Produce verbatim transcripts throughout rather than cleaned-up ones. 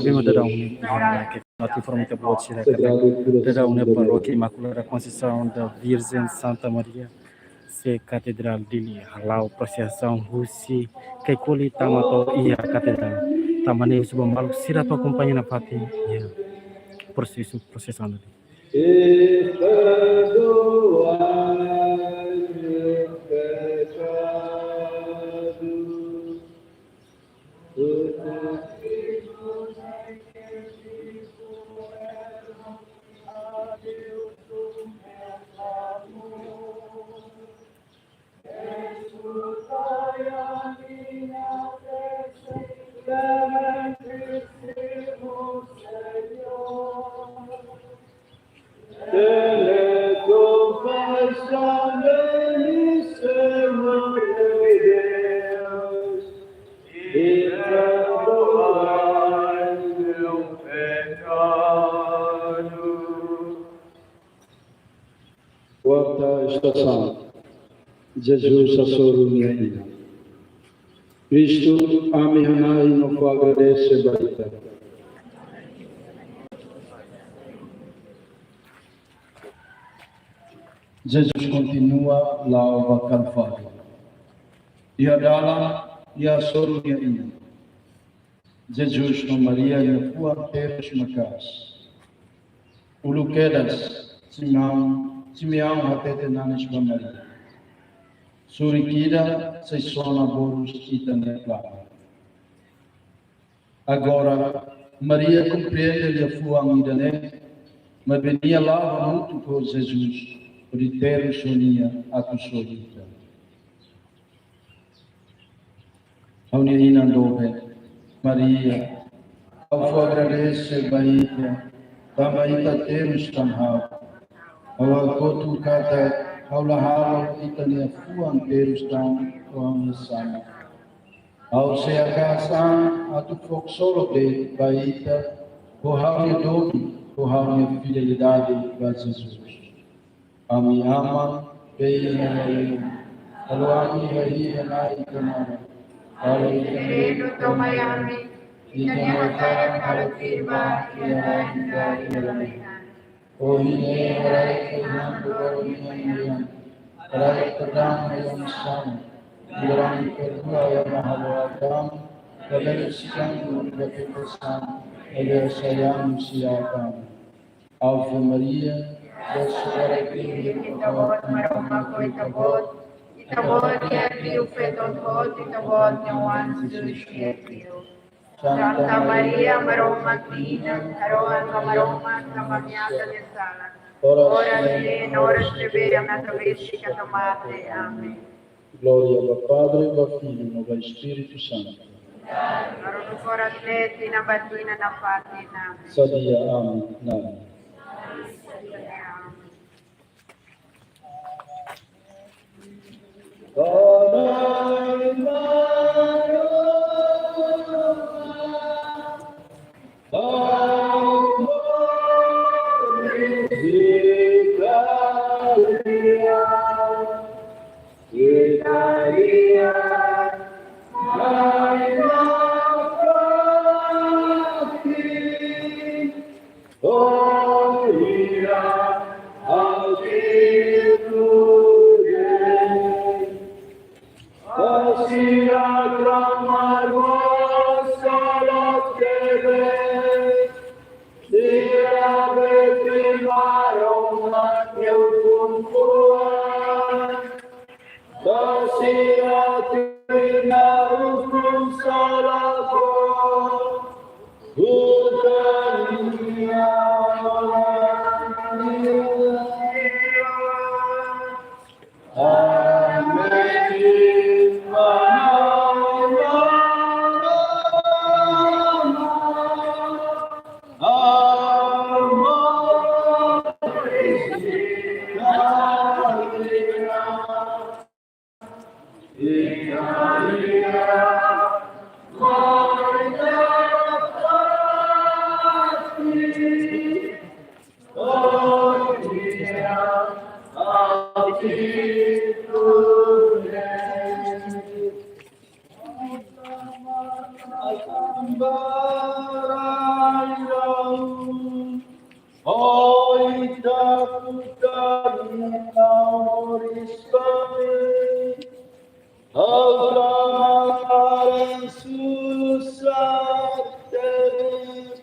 Bima dadaun ne'e, atu informa ita-boot sira katak dadaun ne'e Parókia Imaculada Conceição da Virgem Santa Maria sei Katedrál Dili hala'o prosisaun husi Kaikoli tama to'o iha Katedrál. Tanba ne'e husu ba maluk sira atu akompaña nafatin iha prosesu, prosisaun ne'e. E perdoai meus pecados. Tene compaixão de mim, Senhor meu Deus, e perdoai meu pecado. Kuarta estasaun, Jesus hasoru nia inan. Kristu, ami hana'i no fó agradese ba Ita. Jesus kontinua la'o ba Kalváriu. Iha dalan, Nia hasoru nia inan. Jesus no Maria nia fuan terus maka'as. Uluk kedas, Simeão, Simeão hatete nanis ba Maria: Suri ida-ne'e sei sona borus ita-nia planu. Agora, Maria komprende liafuan ida-ne'e, maibé nia la'o hamutuk ho Jesus, hodi terus ho Nia atu sori ita. Ha'u-nia inan doben, Maria, ha'u fó agradese ba Ita, tanba Ita terus tan ha'u. Ha'u hakotu katak ha'u la halo Ita-nia fuan terus tan ho ha'u-nia sanak. Ha'u sei haka'as an atu fó ksolok de'it ba Ita, ho ha'u-nia domin, ho ha'u-nia fidelidade ba Jesus. Ami Aman be iha lalehan, halo ami iha-iha Na'i ita-nia laran. Halo Ita-nia mehi to'o mai ami, Ita-nia hakarak halo tuir ba iha lalehan. Ohin ne'e haraik fali ha'u-nia an, haraik perdaun ha'u-nia an, haraik perdua ha'u-nia an, halo Ita-nia an, haraik sira-ne'e ha'u-nia an, haraik sira-ne'e ha'u-nia an. Ave Maria, graça cheia, Ita-Boot, Maromak ho Ita-boot, Ita-Boot iha liu feto hotu, Ita-Boot nia oan Jesus iha liu. Santa Maria, Maromak nia inan, harohan ba Maromak tanba ami-ata nia sala, oras ne'e no oras ne'ebé ami-ata besik atu mate. Amen. Glória ba Padre, ba Filho, no ba Espírito Santo. Agora no coração, tinan ba tinan, nafatin. Amen. Sadia ami-nia an. susar terus.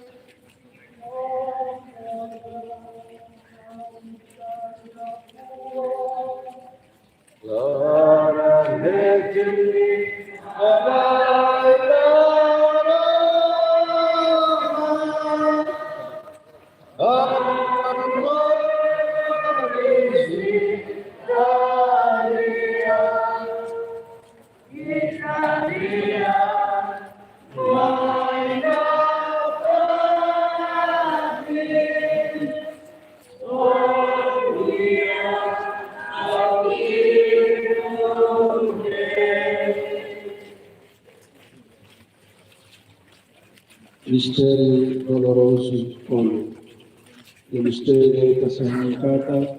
Mistériu dolorozu, kona. Iha mistériu ita sai hakarak,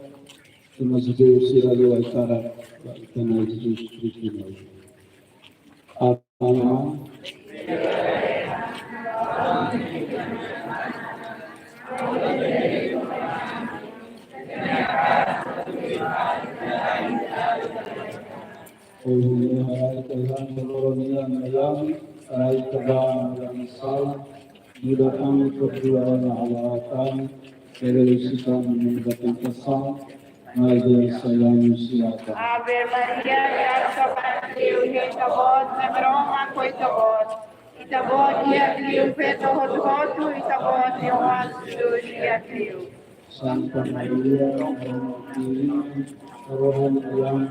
ita-nia judeus sira liu ai-karak ba ita-nia Jesus Kristu. Amen. Ohin ne'e haraik Tuhan, dolor nian ayam, haraik Tuhan, yang salah, mudah kami perjuangan Allah kami, dari sikap mendapat pesan, Maria sayang siapa. Ave Maria, grasa barak liu iha ita-boot, Na'i Maromak ho ita-boot. Ita-boot di'ak liu feto hotu-hotu, ita-boot nia oan Jesus di'ak liu. Santa Maria, Mãe de Deus, rogai por nós,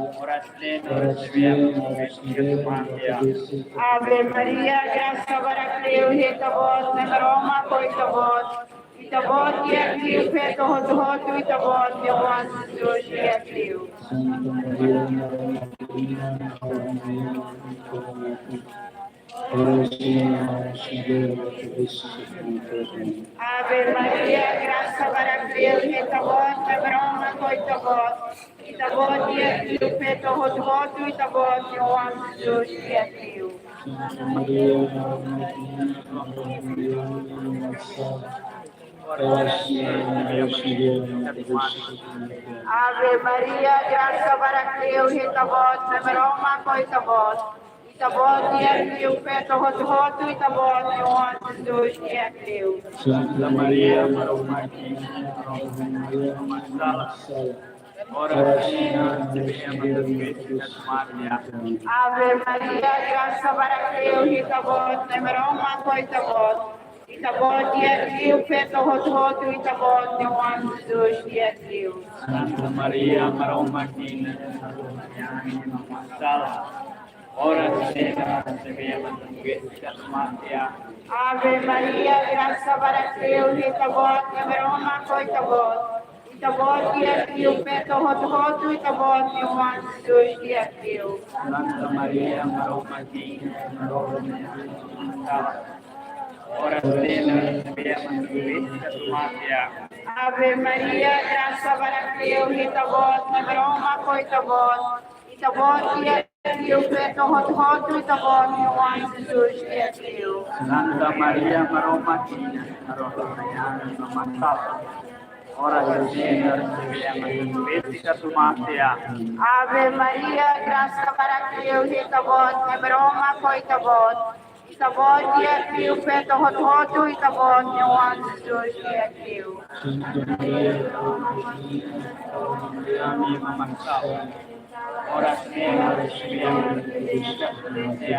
agora e na hora de nossa morte. Ave Maria, grasa barak liu iha ita-boot, Na'i Maromak ho ita-boot. Ita-boot di'ak liu feto hotu-hotu, ita-boot nia oan Jesus di'ak liu. Santa Maria, Mãe de Deus, rogai por nós, agora e na hora de nossa morte. Ave Maria, grasa barak liu iha ita-boot, Na'i Maromak ho ita-boot. Ita-boot di'ak liu feto hotu-hotu, ita-boot nia oan Jesus di'ak liu. Santa Maria, Mãe de Deus, rogai por nós, agora e na hora de nossa morte. Ave Maria, grasa barak liu iha ita-boot, Na'i Maromak ho ita-boot. Ita-boot di'ak liu feto hotu-hotu, ita-boot nia oan Jesus di'ak liu. Santa Maria, Mãe de Deus, rogai por nós, agora e na hora de nossa morte. Ave Maria, grasa barak liu iha ita-boot, Na'i Maromak ho ita-boot. Ita-boot di'ak liu feto hotu-hotu, ita-boot nia oan Jesus di'ak liu. Santa Maria, Mãe de Deus, rogai por nós, agora e na hora de nossa morte. Ave Maria, grasa barak liu iha ita-boot, Na'i Maromak ho ita-boot. Ita-boot di'ak liu feto hotu-hotu, ita-boot nia oan Jesus di'ak liu. Santa Maria, Mãe de Deus, rogai por nós, agora e na hora de nossa morte. Ave Maria, grasa barak liu iha ita-boot, Na'i Maromak ho ita-boot. Ita-boot di'ak liu feto hotu-hotu, ita-boot nia oan Jesus di'ak liu. Santa Maria, Mãe de Deus, rogai por nós, agora e na hora de nossa morte. Ave Maria, grasa barak liu iha ita-boot, Na'i Maromak ho ita-boot. Ita-boot di'ak liu feto hotu-hotu, ita-boot nia oan Jesus di'ak liu. Santa Maria, Mãe de Deus, rogai por nós, agora e na hora de nossa morte.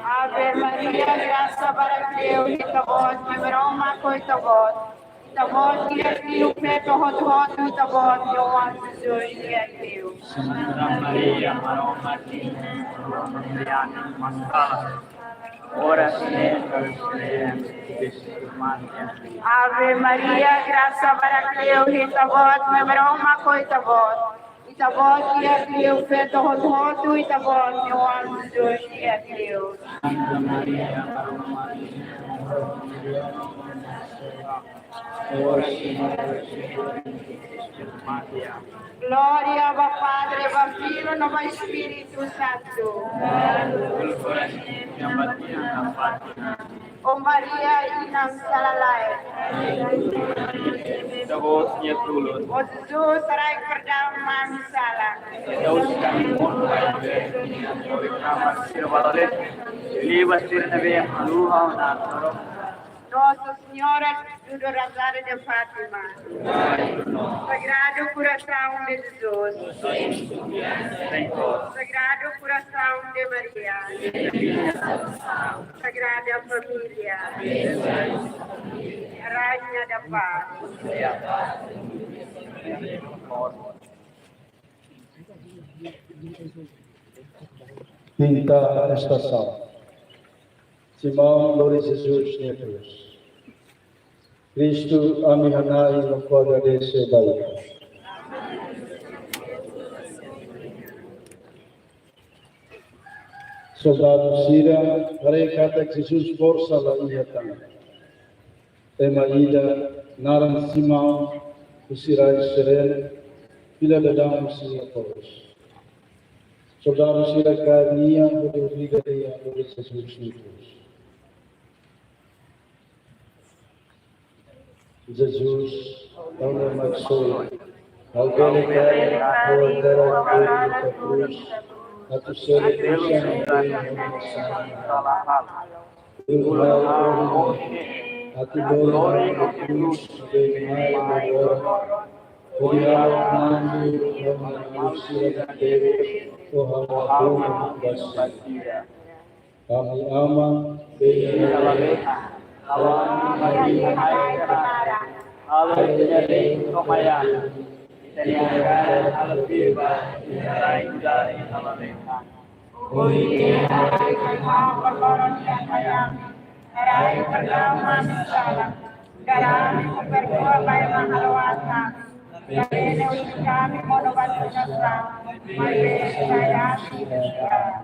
Ave Maria, grasa barak liu iha ita-boot, Na'i Maromak ho ita-boot. Ita-boot di'ak liu feto hotu-hotu, ita-boot nia oan Jesus di'ak liu. Santa Maria, Mãe de Deus, rogai por nós, agora e na hora de nossa morte. Ave Maria, grasa barak liu iha ita-boot, Na'i Maromak ho ita-boot. Ita-boot di'ak liu feto hotu-hotu, ita-boot nia oan Jesus di'ak liu. Santa Maria, Mãe de Deus, rogai por nós, agora e na hora de nossa morte. Glória ba Padre, ba Filho, no ba Espíritu Santu. Ó Maria, inan sala laek. Ita-Boot nia tulun. Ó Jesus, haraik perdaun manu sala. Deus kami, mortu bai be, ori kama sira balale, liba sira ne'ebé haluha ona toro. Nossa Senhora do Rosário de Fátima. Sagrado Coração de Jesus. Sagrado Coração de Maria. Sagrada Família. Rainha da Paz. Quinta estação. Simão lori Jesus nia krús. Kristu, ami hana'i no agradese ba Ita. Soldadu sira haree katak Jesus forsa la iha tan. Ema ida naran Simão, husi rai Sirene, fila daudaun husi nia korós. Soldadu sira kaer nia hodi obriga nia lori Jesus nia krús. Jesus, ha'u-nia maluk soe, ha'u bele kaer ha'u-nia dara tuir ita-nia krús, atu selu tusan ita-nia masa. Tuir ha'u, atu lori ha'u-nia krús, bele mai ba oras. Hodi halo mandu ha'u-nia maluk sira ne'ebé to'o ha'u ba sira. Ami Aman, bele iha lalehan, halo ami halo ita-nia leet to'o manhã. Ita-nia hakarak halo tuir ba iha rai ida iha lalehan. Hodi ita harai ba ha'u-nia laran, harai perdua ami-nia sala, katak ami perdua ba ema halo aat, labele uza ami monu ba tentasaun, maibé sai ami husi aat.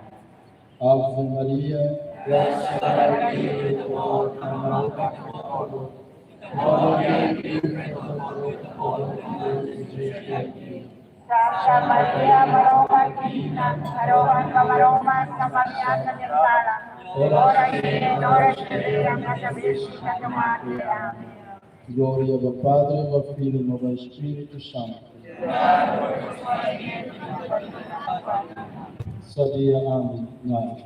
Ave Maria, grasa barak iha Ita-nia lian, Aman ho Ita, Ita-nia mama Maria, Santa Maria, Maromak nia inan, harohan ba Maromak nia sala, oras ne'e no oras ne'ebé ita bele mate. Amen. Glória ba Padre, ba Filho, no ba Espíritu Santu. Sadia ami, Na'i.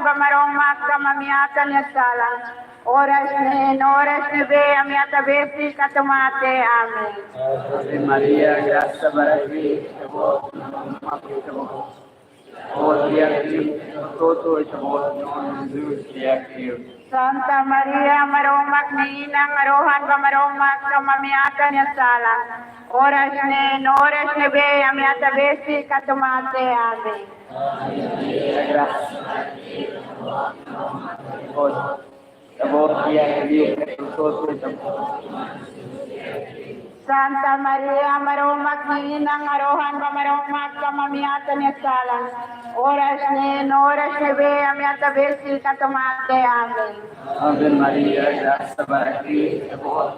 ba Maromak, kama ami-atan nia salan, oras ne'e no oras ne'ebé ami-atan besik atu mate. Amen. Ave Maria, grasa ba Kristu, Maromak ho Ita-Boot, Ita-Boot iha li'ur feto hotu-hotu, Ita-Boot nia oan Jesus iha li'ur. Santa Maria, Maromak nia Inan, harohan ba Maromak, kama ami-atan nia salan, oras ne'e no oras ne'ebé ami-atan besik atu mate. Amen. Ita-Boot iha li'ur feto hotu-hotu, Ita-Boot. Santa Maria, Maromak nia Inan, harohan ba Maromak, kama ami-atan nia salan, oras ne'e no oras ne'ebé ami-atan besik atu mate. Amen. Ave Maria, grasa ba Kristu, Ita-Boot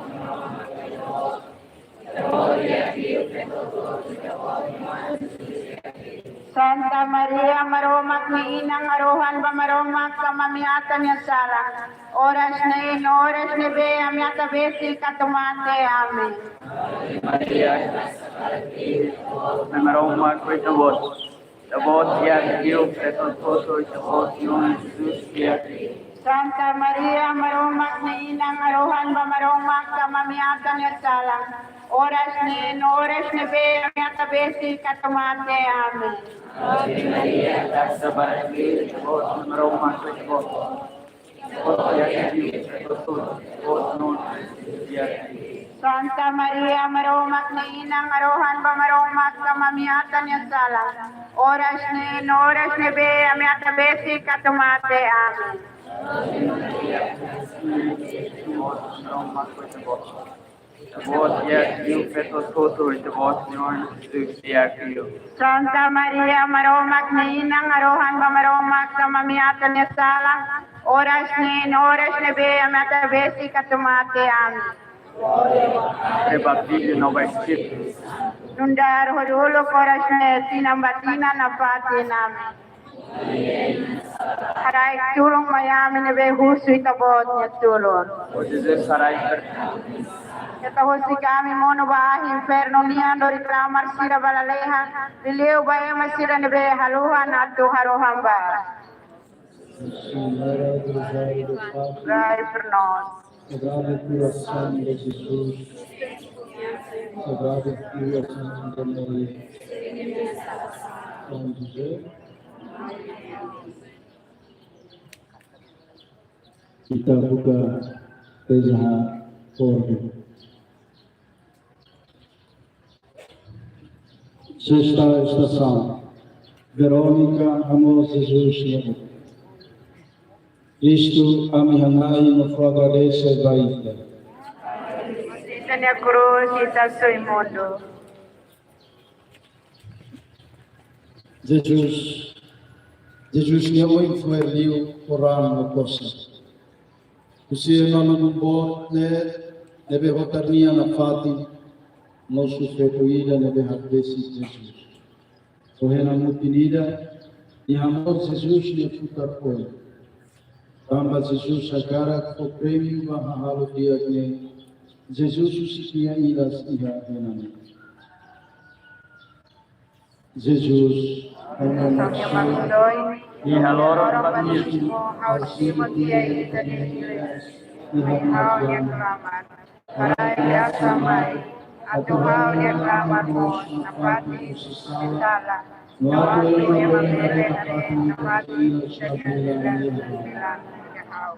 Santa Maria, Maromak nia Inan, harohan ba Maromak, kama ami-atan nia salan, oras ne'e no oras ne'ebé ami-atan besik atu mate. Amen. Maria, Maromak ho Ita-Boot, Ita-Boot iha li'ur feto hotu-hotu, Ita-Boot nia oan Jesus iha li'ur. Santa Maria, Maromak nia Inan, harohan ba Maromak, kama ami-atan nia salan, oras ne'e no oras ne'ebé ami-atan besik atu mate. Amen. Ave Maria, grasa ba Kristu, Ita-Boot, Maromak ho Ita-Boot. Ita-Boot iha li'ur feto hotu-hotu, Ita-Boot nia oan Jesus iha li'ur. Santa Maria, Maromak nia Inan, harohan ba Maromak, kama ami-atan nia salan, oras ne'e no oras ne'ebé ami-atan besik atu mate. Amen. Ita-Boot iha li'ur feto hotu-hotu, Ita-Boot nia oan Jesus iha li'ur. Santa Maria, Maromak nia Inan, harohan ba Maromak, kama ami-atan nia salan, oras ne'e no oras ne'ebé ami-atan besik atu mate. Amen. Glória ba Pai, ba Filho, no ba Espírito. Nu'udar uluk, oras ne'e, tinan ba tinan, nafatin. Amen. Haraik tulun mai ami ne'ebé husu Ita-Boot nia tulun. Ó Jesus, haraik perdua. Keta husik ami monu ba ahi infernu nian, lori klamar sira ba lalehan, liuliu ba ema sira ne'ebé haluha atu harohan ba. Rogai por nós. Sagrado Coração de Jesus, Sagrado Coração de Maria, São José, ita buka reza Korbi. Sesta estasaun. Verónica hamoos Jesus nia oin. Kristu, ami hana'i no fó agradese ba Ita. Ita-nia krús, Ita soe mundu. Jesus, Jesus nia oin fo'er liu ho raan no kosan. Husi ema mamuk boot ne'e, ne'ebé hotar nia nafatin, mosu feto ida ne'ebé hakbesik Jesus. Ohin ami mutin ida, nia hamoos Jesus nia futar oin. Tanba Jesus hakarak fó prémiu ba hahalok di'ak ne'e, Jesus husik nia ilas iha hena ne'e. Jesus, Amu nia mak doin, iha loron patisimu ha'u simu tiha Ita-nia ilas iha ha'u-nia klamar. Haraik grasa mai, atu ha'u-nia klamar moos nafatin husi sala, no atu ema bele nafatin nafatin Ita-nia ilas iha ha'u.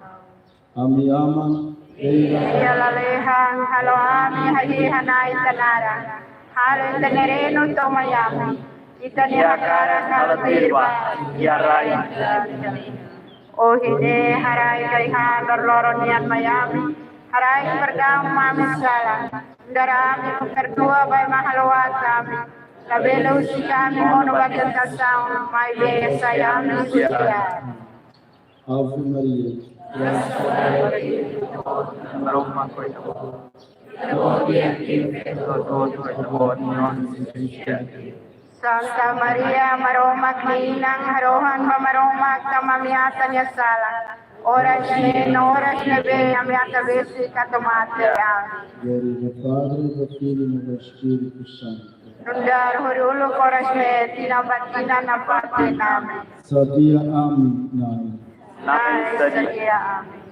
Ami Aman, iha lalehan, halo ami hahi'i hana'i Ita naran. Halo Ita-nia reinu to'o mai ami. Ita-nia hakarak halo tuir ba iha rai. Ohin ne'e haraik ai-han loroloron nian mai ami. Haraik perdaun ami-nia sala, nu'udar ami perdua ba ema halo aat ami. Labele husik ami monu ba tentasaun, maibé sai ami husi aat. Ave Maria, grasa Maromak ho Ita, Santa Maria, Maromak nia Inan, harohan ba Maromak tanba ami-ata nia sala, oras ne'e no oras ne'ebé ami ata besik atu mate. Amen. Glória ao Padre, ao Filho e ao Espírito Santo. Nu'udar horiuluk, oras ne'e, tinan ba tinan, nafatin. Amen. Sadia ami, Na'i. Na'i, sadia ami.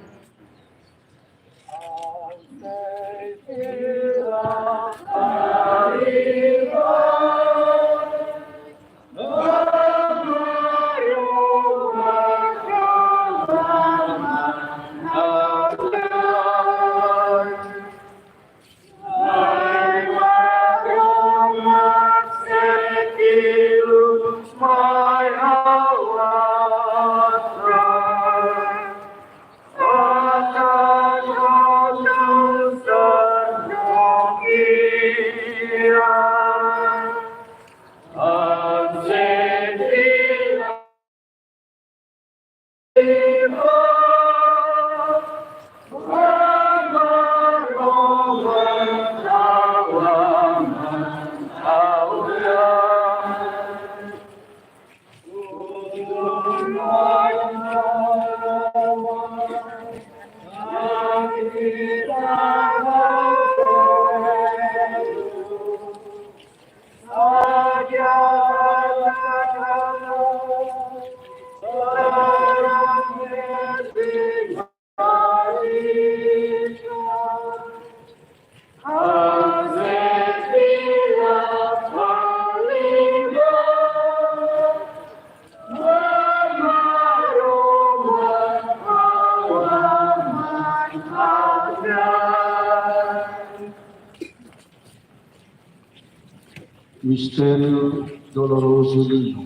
Mistériu dolorozu lima.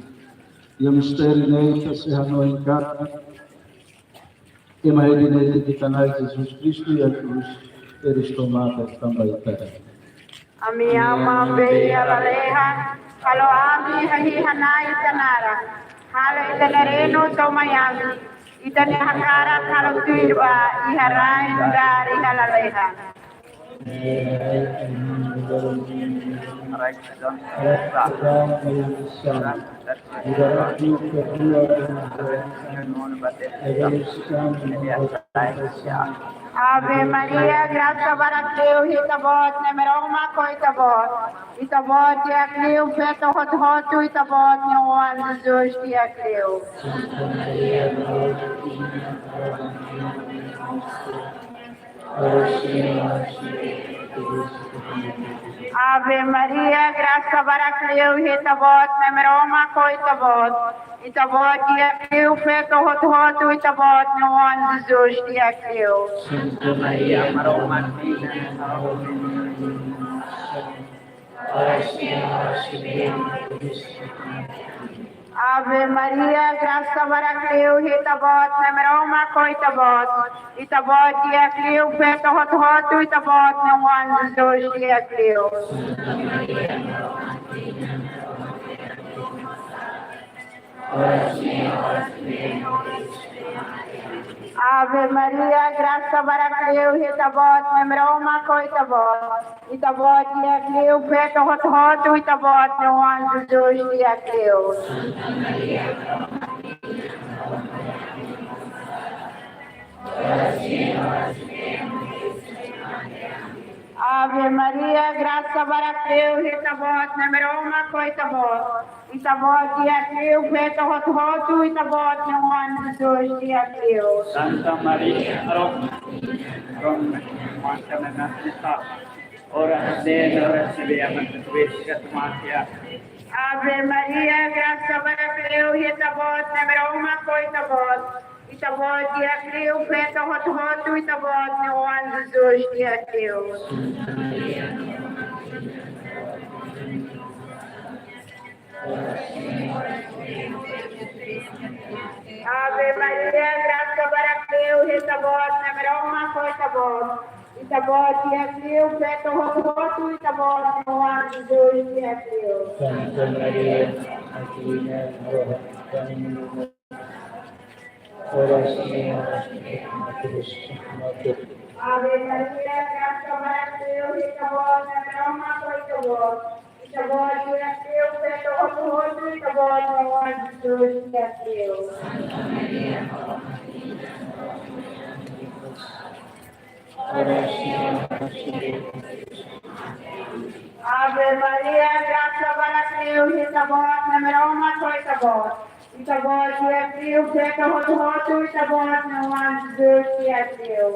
Iha mistériu ne'e ita sei hanoin katak ema hedi netik ita-nia Na'i Jesus Kristu iha krús teris tomadas tanba ita. Ami Aman be iha lalehan, halo ami hahi'i hana'i Ita naran. Halo Ita-nia reinu to'o mai ami. Ita-nia hakarak halo tuir ba iha rai nu'udar iha lalehan. Ave Maria, grasa barak liu, Ita-Boot ne'e, Maromak ho Ita-Boot. Ita-Boot di'ak liu feto hotu-hotu, Ita-Boot nia oan Jesus di'ak liu. Ave Maria, grasa barak liu iha Ita-Boot, Na'i Maromak ho Ita-Boot. Ita-Boot di'ak liu feto hotu-hotu, Ita-Boot nia oan Jesus di'ak liu. Santa Maria, Maromak nia inan, orai hela, oras ne'e, oras ne'e, Ave Maria, grasa barak liu iha Ita-Boot, Na'i Maromak ho Ita-Boot. Ita-Boot di'ak liu feto hotu-hotu, Ita-Boot nia oan Jesus di'ak liu. Ave Maria, grasa barak liu iha Ita-Boot, Na'i Maromak ho Ita-Boot. Ita-Boot di'ak liu feto hotu-hotu, Ita-Boot nia oan Jesus di'ak liu. Ave Maria, grasa barak liu iha Ita-Boot, Na'i Maromak ho Ita-Boot. Ita-Boot di'ak liu feto hotu-hotu, Ita-Boot nia oan Jesus di'ak liu. Santa Maria, Maromak nia inan, orai hela, oras ne'e, oras ne'e, oras ne'e, Ave Maria, grasa barak liu iha Ita-Boot, Na'i Maromak ho Ita-Boot. Ita-Boot di'ak liu feto hotu-hotu, Ita-Boot nia oan Jesus di'ak liu. Ave Maria, grasa barak liu iha Ita-Boot, Na'i Maromak ho Ita-Boot. Ita-Boot di'ak liu feto hotu-hotu, Ita-Boot nia oan Jesus di'ak liu. Santa Maria, Mãe Divina, ora pro nós, oras ne'e, oras ne'e, Ave Maria, grasa barak liu iha Ita-Boot, Na'i Maromak ho Ita-Boot. Ita-Boot di'ak liu feto hotu-hotu, Ita-Boot nia oan Jesus di'ak liu. Ave Maria, grasa barak liu iha Ita-Boot, Na'i Maromak ho Ita-Boot. Ita-Boot di'ak liu feto hotu-hotu, Ita-Boot nia oan Jesus di'ak liu.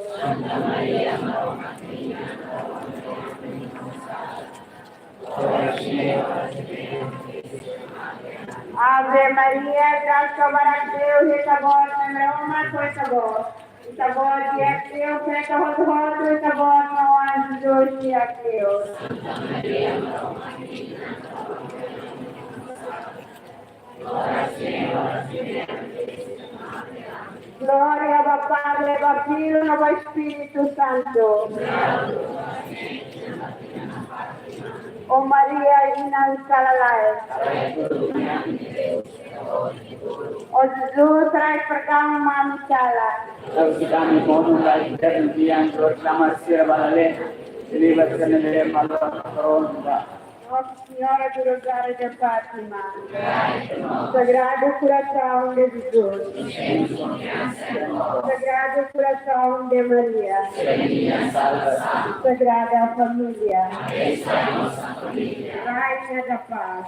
Ave Maria, grasa barak liu iha Ita-Boot, Na'i Maromak ho Ita-Boot. Ita-Boot di'ak liu feto hotu-hotu, Ita-Boot nia oan Jesus di'ak liu. Glória ba Pai, ba Filho, no ba Espírito Santo. Ó Maria, inan sala-laek. Ó Jesus, rai perdaun ami sala. Tau ita-nia monu ba infernu nian, reklama sira ba lalehan, livra sira ne'ebé maluk koronta. Nossa Senhora do Rosário de Fátima. Sagrado Coração de Jesus. Sagrado Coração de Maria. Sagrada Família. Rainha da Paz.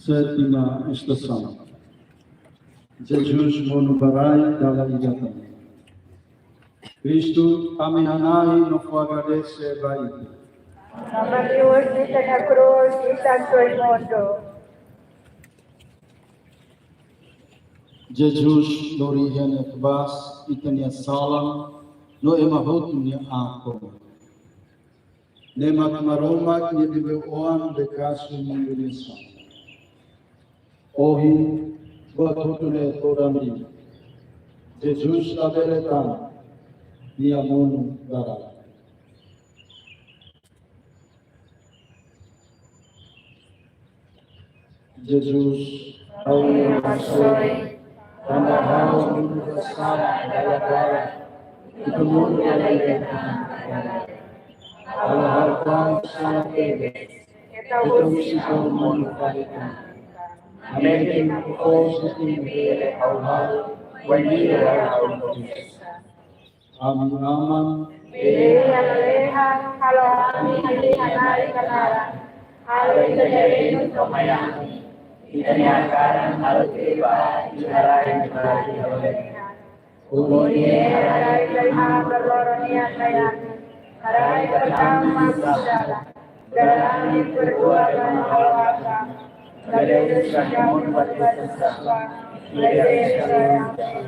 Sétima estasaun. Jesus monu ba rai dala ida tan. Kristu, ami hana'i no fó agradese ba Ita. Aban liu husi Ita-nia krús, Ita soe mundu. Jesus lori iha Nia kebas ita-nia sala no ema hotu nia aat. Ne'e mak Maromak nia bibi-oan be kasu mundu nia sala. Ohin, buat hotu ne'e todan liu. Jesus labele tan, Nia monu ba rai. Jesus, Ha'u-nia Na'i, tanba ha'u mundu ba sala dala barak, Ita monu dala ida tan. Ha'u harap sala tebes, Ita husi ha'u monu fali tan. Hanesan Ita fó husi imi bele ha'u halo, wainhira ha'u moris. Amen. Aman. Bele iha lalehan, halo ami ami hana'i kanaran. Halo Ita-nia reinu to'o mai ami. Ita-nia hakarak halo tuir ba iha rai ne'ebé iha lalehan. Ohin ne'e haraik laiha ba loron nian mai ami. Haraik ba tan maka sala. Dala ruma perdua ba ami, hanesan ami monu ba ita sira ne'ebé sala ba ita.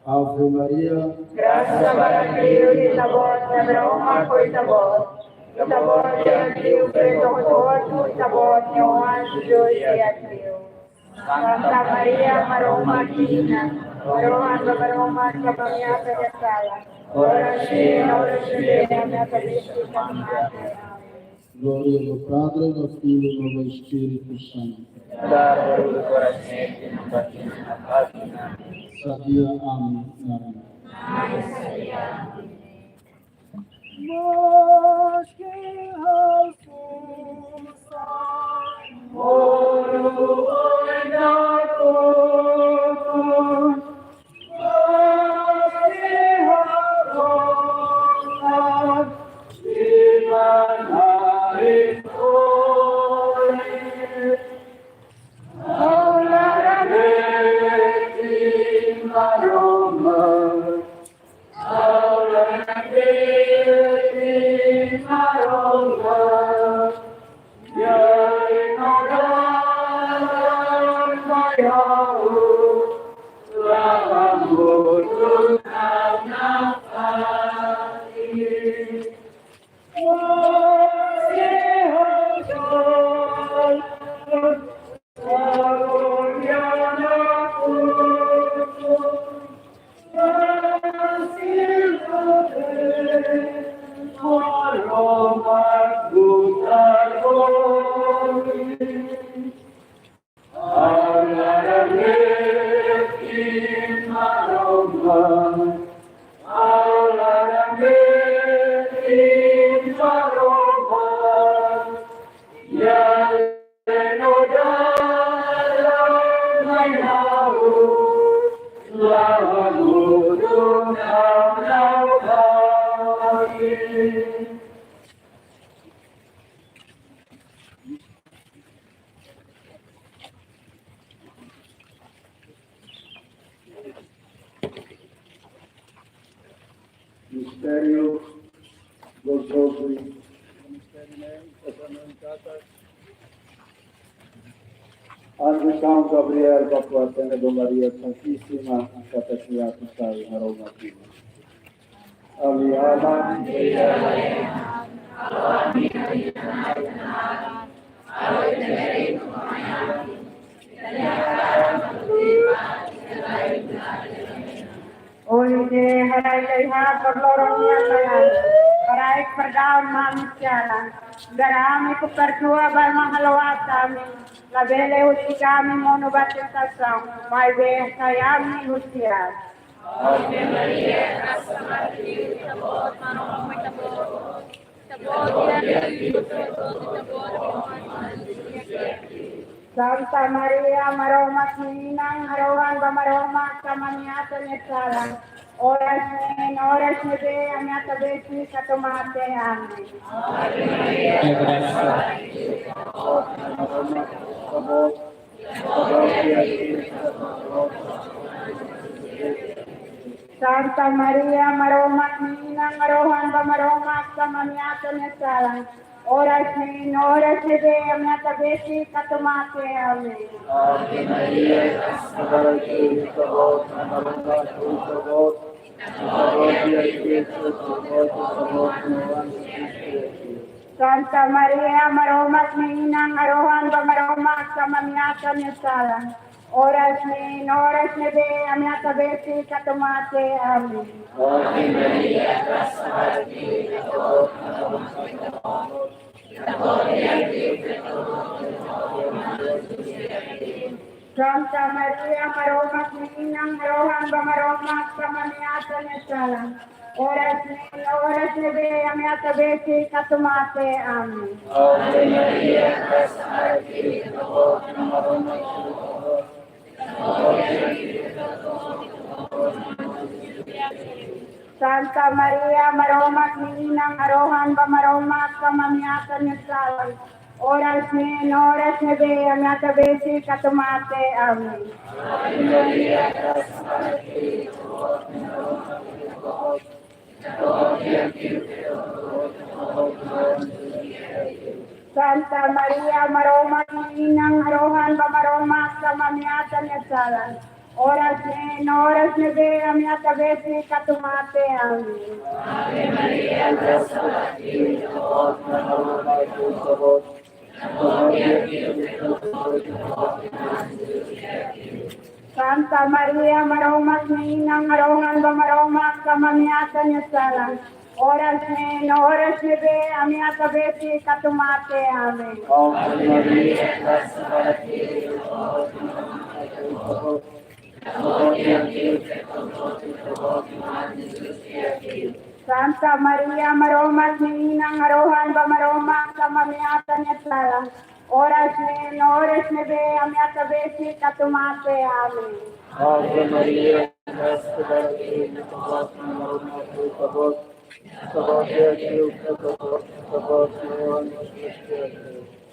Ave Maria. Grasa barak liu iha Ita-Boot, Maromak ho Ita-Boot. Ita-Boot di'ak liu feto hotu-hotu, Ita-Boot nia oan Jesus di'ak liu. Santa Maria, Maromak nia inan, rohan ba Maromak, kaba ami-ata nia sala. Oras ne'e, oras ne'e, ami-ata bisi kami mate. Amen. Glória ao Padre, ao Filho e ao Espírito Santo. Dar barulho coração, que não bate na página. Sadia ami, ami. Maske ha'u susar, moru oin nakukun, maske ha'u susar, iman na'in-soin. Ha'u laran-metin Maromak. Mistério gozozu. Mistério ne'e, esa ne'e katak Anju São Gabriel ba kuartene ba Maria Santíssima, kata sia kusai Maromak. Ami Aman. Ohin ne'e haraik laiha por loron nian, haraik perdaun manusia nian. Garami ku perdua ba ema haluha ami, labele husi ami monu ba tentasaun, maibé sai ami husi aat. Santa Maria, Maromak nia inan, harohan ba Maromak, ha'u-nia atan nia salan. Oras ne'e no oras ne'ebé ami atan besik atu mate. Amen. Santa Maria, Maromak nia inan, harohan ba Maromak, ha'u-nia atan nia salan. Oras ne'e no oras ne'ebé ami atan besik atu mate. Amen. Ave Maria, grasa cheia, Maromak ho Santa Maria, Maromak nia inan, harohan ba Maromak, ha'u-nia atan nia salan. Oras ne'e no oras ne'ebé ami atan besik atu mate. Amen. Ave Maria, grasa cheia, Maromak ho Santa Maria, Maromak nia inan, harohan ba Maromak, ha'u-nia atan nia salan. Oras ne'e no oras ne'ebé ami atan besik atu mate. Amen. Ave Maria, grasa cheia, Maromak ho Santa Maria, Maromak nia inan, harohan ba Maromak, ha'u-nia atan nia salan. Oras ne'e no oras ne'ebé ami atan besik atu mate. Amen. Santa Maria, Maromak nia inan, harohan ba Maromak, ha'u-nia atan nia salan. Oras ne'e no oras ne'ebé ami atan besik atu mate. Amen. Santa Maria, Maromak nia inan, harohan ba Maromak, ha'u-nia atan nia salan. Oras ne'e no oras ne'ebé ami atan besik atu mate. Amen. Ave Maria, grasa cheia, Santa Maria, Maromak nia inan, harohan ba Maromak, ha'u-nia atan nia salan. Oras ne'e no oras ne'ebé ami atan besik atu mate. Amen. Ave Maria, grasa cheia, Maromak ho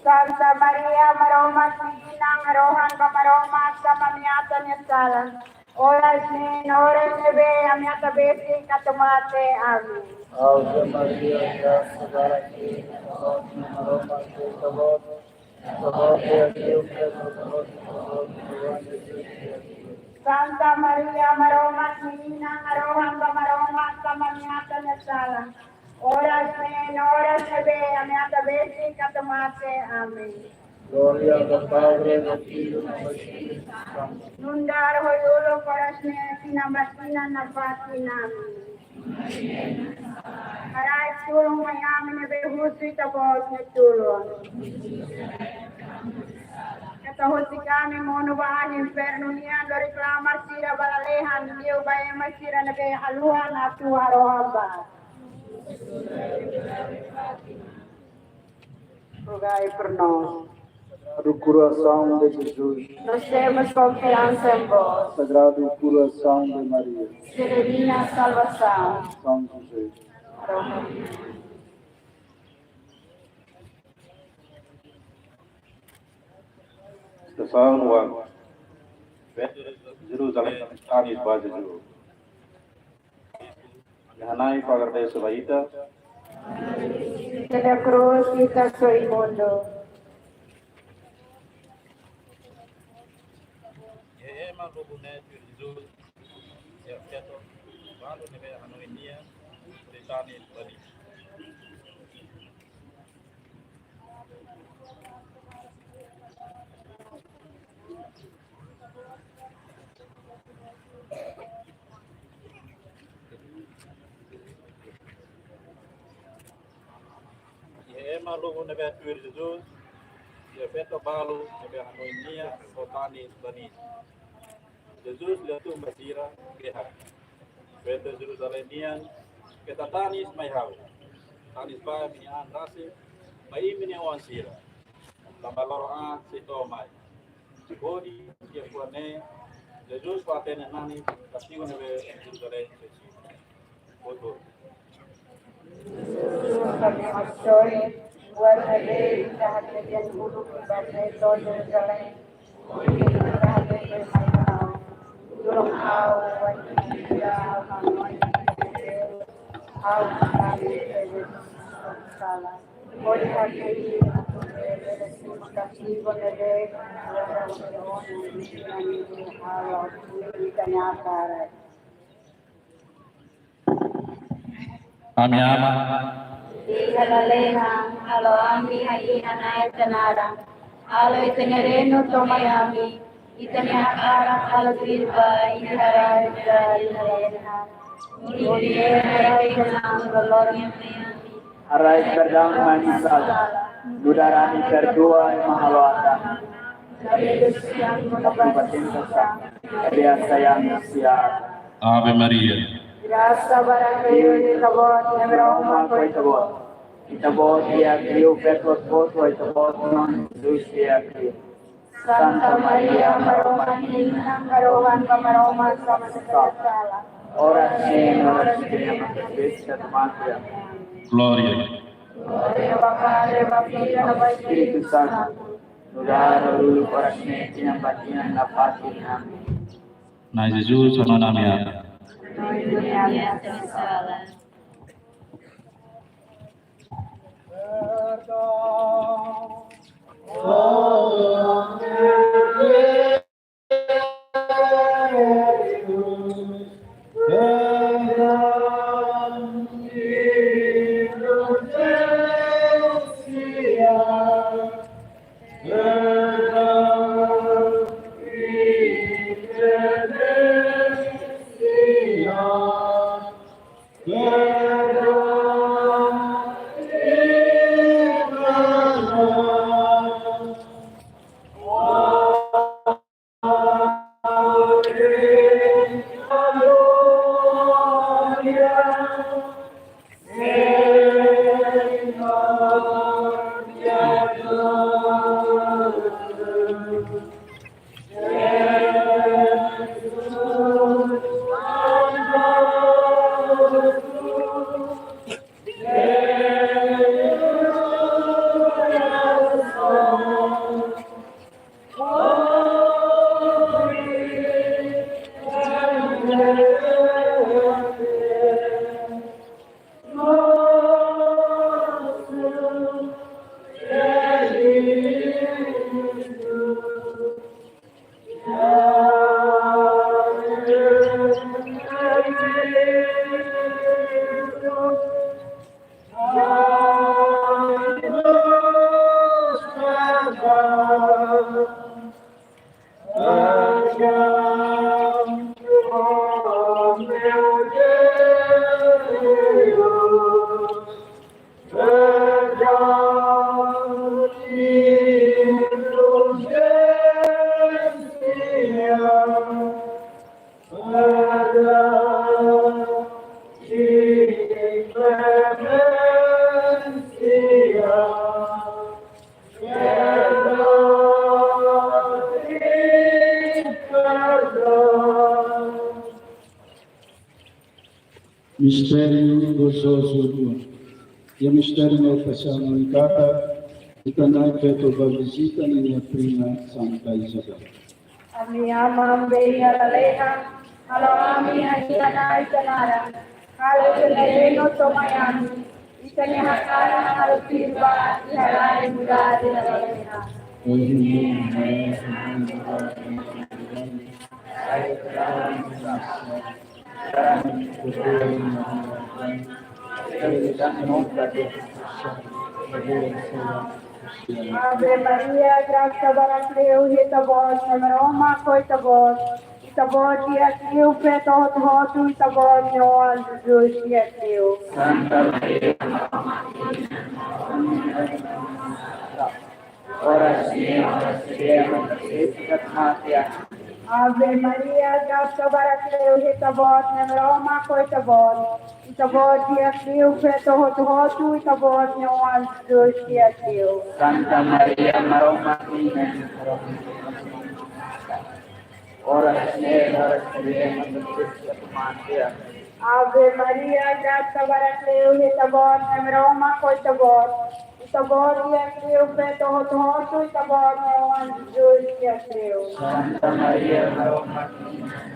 Santa Maria, Maromak nia inan, harohan ba Maromak, ha'u-nia atan nia salan. Oras ne'e no oras ne'ebé ami atan besik atu mate. Amen. Ave Maria, grasa cheia, Maromak ho Santa Maria, Santa Maria, Maromak nia inan, harohan ba Maromak, ha'u-nia atan nia salan. Oras ne'e no oras ne'ebé ami atan besik atu mate. Amen. Glória ao Padre, ao Filho, ao Espírito Santo. Nu'udar ho uluk, oras ne'e, tinan ba tinan, nafatin. Amen. Haraik tulun mai ami ne'ebé husu Ita-Boot nia tulun. Keta husik ami monu ba ahi infernu nian, lori klamar sira ba lalehan, liu ba ema sira ne'ebé haluha atu harohan ba. Rogai por nós. Sagrado Coração de Jesus. Nós temos confiança em vós. Sagrado Coração de Maria. Será minha salvação. São José. Estasaun wan. Jerusalém, Anis Baja Juru. Ha'u hanoin agradese ba Ita. Pela cruz Ita soe mundu. Ema lubun ne'e tuir Jesus, iha feto balu ne'ebé hanoin nia, sei tanis ba nia. Iha ema lubun ne'ebé tuir Jesus, iha feto balu ne'ebé hanoin nia, sei tanis ba nia. Jesus liafuan ba sira, dehan: Feto Jerusalém nian, keta tanis mai ha'u. Tanis ba imi-nia an rasik, ba imi-nia oan sira. Tanba loron an sei to'o mai. Hodi liafuan ne'e, Jesus fó-hatene nanis kastigu ne'ebé Jerusalém sei simu. Foto. Kami masoi, buat ne'ebé ita hatene uluk ba feto Jerusalém, ita hatene mai ha'u. Tulun ha'u, buat ida ha'u mai ha'u, ha'u sala. Hodi hatene kastigu ne'ebé ha'u ita-nia hakarak. Ami Aman. Iha lalehan, halo ami iha Na'i ita-nia naran. Halo ita-nia reinu to'o mai ami. Ita-nia hakarak halo tuir ba iha rai nu'udar iha lalehan. Hodi haraik perdaun mai ami-nia sala, nu'udar ami perdua ema halo aat ami. Atu ba tentasaun, maibé hasai ami husi aat. Ave Maria. Grasa ba ita-boot, Na'i Maromak ho ita-boot. Ita-boot iha kriu feto boot ho ita-boot Na'i Jesus iha kriu. Santa Maria, Maromak nia Inan, harohan ba Maromak sira mak sala. Oras ne'e no oras ita-nia mate. Glória. Glória ba Padre, ba Filho, no ba Espíritu Santu. Nu'udar uluk, oras ne'e, tinan ba tinan, nafatin. Amen. Na'i Jesus, hanoin ami-nia an. Hanoin ami-nia sala. Mistériu gozozu rua. Iha mistériu Paixaun no Enkata, ita-nia Na'i feto bá vizita ninia prima Santa Isabel. Ami Aman be iha lalehan, halo ami iha Na'i ita-nia naran. Halo ita-nia reinu to'o mai ami. Ita-nia hakarak halo tuir ba iha rai nu'udar iha lalehan. Ohin ne'e, ami hakarak halo tuir ba iha rai nu'udar iha lalehan. Ave Maria, grasa barak liu iha ita-boot, Na'i Maromak ho ita-boot. Ita-boot di'ak liu feto hotu-hotu, ita-boot nia oan Jesus di'ak liu. Santa Maria, oras ne'e, oras ne'e, oras ne'e, oras ne'e, Ave Maria, grasa barak liu iha ita-boot, Na'i Maromak ho ita-boot. Ita-boot di'ak liu feto hotu-hotu, ita-boot nia oan Jesus di'ak liu. Santa Maria, Maromak nia inan, oras ne'e, oras ne'e, oras ne'e, Ave Maria, grasa barak liu iha ita-boot, Na'i Maromak ho ita-boot. Ita-boot di'ak liu feto hotu-hotu, ita-boot nia oan Jesus di'ak liu. Santa Maria, Maromak nia inan,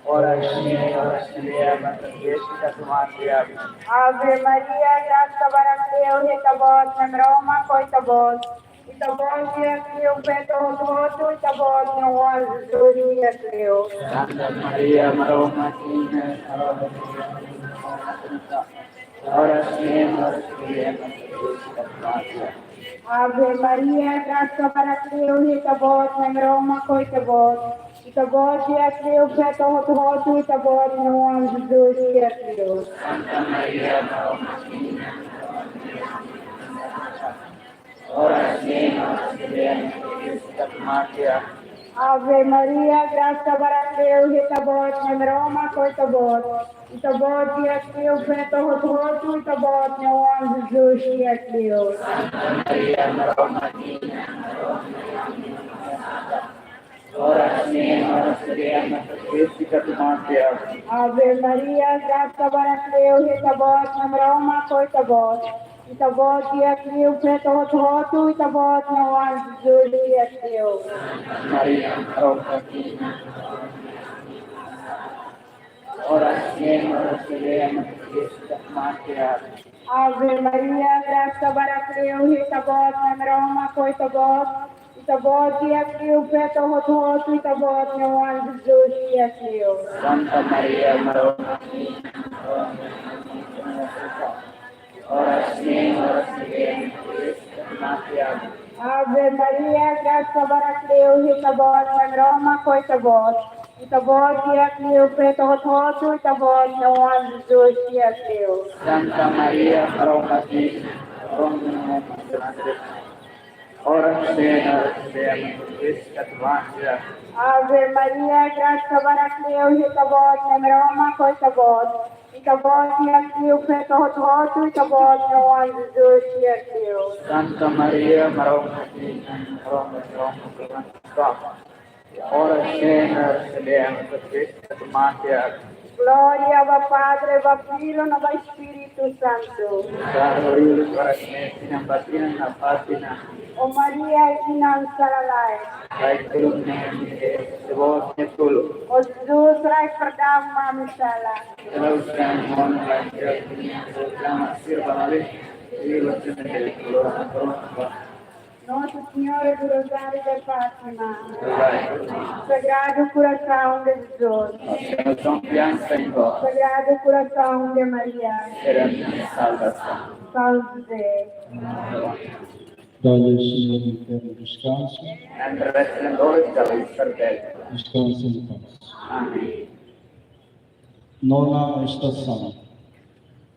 oras ne'e, oras ne'e, oras ne'e, Ave Maria, grasa barak liu iha ita-boot, Na'i Maromak ho ita-boot. Ita-boot di'ak liu feto hotu-hotu, ita-boot nia oan Jesus di'ak liu. Santa Maria, Maromak nia inan, oras ne'e, oras ne'e, Ave Maria, grasa barak liu iha ita-boot, Na'i Maromak ho ita-boot. Ita-boot di'ak liu feto hotu-hotu, ita-boot nia oan Jesus di'ak liu. Santa Maria, Maromak nia inan, oras ne'e, oras ne'e, Ave Maria, grasa barak liu iha ita-boot, Na'i Maromak ho ita-boot. Ita-boot di'ak liu feto hotu-hotu, ita-boot nia oan Jesus di'ak liu. Santa Maria, Maromak nia inan, oras ne'e, oras ne'e, Ave Maria, grasa barak liu iha ita-boot, Na'i Maromak ho ita-boot. Ita-boot di'ak liu feto hotu-hotu, ita-boot nia oan Jesus di'ak liu. Maria, Maromak nia inan, oras ne'e, oras ne'e, Ave Maria, grasa barak liu iha ita-boot, Na'i Maromak ho ita-boot. Ita-boot di'ak liu feto hotu-hotu, ita-boot nia oan Jesus di'ak liu. Santa Maria, Maromak nia inan, oras ne'e, oras ne'e, Ave Maria, grasa barak liu iha ita-boot, Na'i Maromak ho ita-boot. Ita-boot di'ak liu feto hotu-hotu, ita-boot nia oan Jesus di'ak liu. Santa Maria, Maromak nia inan, oras ne'e, oras ne'e, Ave Maria, grasa barak liu iha ita-boot, Na'i Maromak ho ita-boot. Ita-boot di'ak liu feto hotu-hotu, ita-boot nia oan Jesus di'ak liu. Santa Maria, Maromak nia inan, oras ne'e, oras ne'e, Ave Maria, grasa barak liu iha ita-boot, Na'i Maromak ho ita-boot. Ita-boot di'ak liu feto hotu-hotu, ita-boot nia oan Jesus di'ak liu. Santa Maria, Maromak nia inan, oras ne'e, oras ne'e, Ave Maria, grasa barak liu iha ita-boot, Na'i Maromak ho ita-boot. Ita-boot di'ak liu feto hotu-hotu, ita-boot nia oan Jesus di'ak liu. Glória ao Padre, ao Filho, ao Espírito Santo. Glória ao Padre, ao Filho, ao Espírito Santo. Oras ne'e, oras ne'e, oras ne'e, oras ne'e. Ó Maria, inan sala-laek, ó Jesus rai perdaun ami-nia sala. Nossa Senhora do Rosário de Fátima. Sagrado Coração de Jesus. Sagrado Coração de Maria. São José. Dai-lhe, Senhor, um eterno descanso. Descanse em paz. Amén. Nona estação.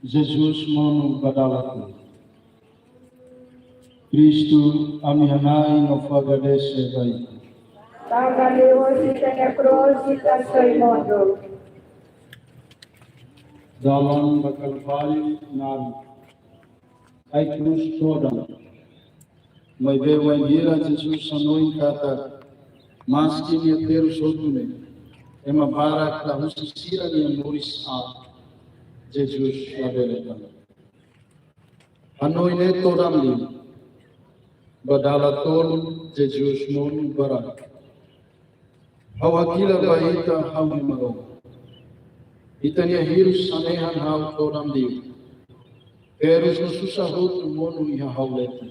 Jesus monu ba dala tolu. Kristu, ami-nia Na'i, no fó agradese ba Ita. Tanba liuhusi Ita-nia krús, Ita soe mundu. Dalan ba Kalváriu naruk. Ai-krús todan. Maibé wainhira Jesus hanoin katak maski nia terus hotu ne'e, ema barak la husi sira-nia moris aat, Jesus labele tan. Hanoin ne'e todan liu. Ba dala tolu Jesus monu ba rai. Ha'u hakilar ba Ita, ha'u-nia Maromak. Ita-nia hirus hanehan ha'u todan liu. Terus no susar hotu monu iha ha'u leten.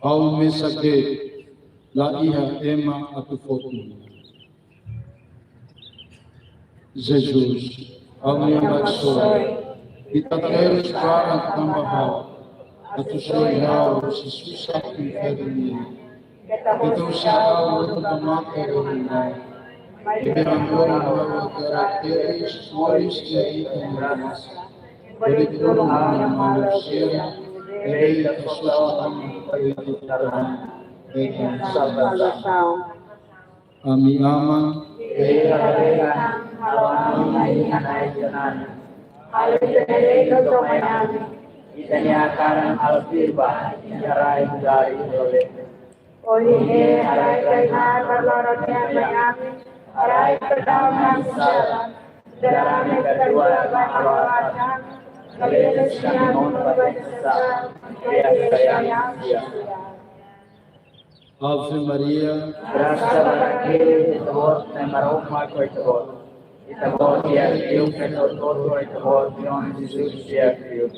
Ha'u mesak de'it, la iha ema atu foti. Jesus, ha'u-nia Maromak soe, Ita terus barak tanba ha'u, atu soe ha'u husi susar infernu nian. Keta husi ha'u lori ba mate ohin mai, maibé agora ha'u hakarak te'es moris iha Ita-nia grasa. Bele tulun ha'u-nia maluk sira, ne'ebé Ita sosa ami ba Ita-nia salvasaun. Ami Aman, Ita haree hahú halo ami iha Nai Ita-nia naran. Halo Ita-nia reinu to'o mai ami. Ita-nia hakarak halo fila ba iha rai nu'udar iha lalehan. Ohin ne'e haraik ai-han ba loron nian mai ami. Haraik perdaun ami-nia sala, nu'udar ami perdua ba halo aat ami. Labele sosa ami ba tentasaun, maibé sai ami husi aat. Ave Maria, grasa barak liu iha Ita-boot, Nai Maromak ho Ita-boot. Ita-boot iha liur feto hotu-hotu, Ita-boot nia oan Jesus iha liur.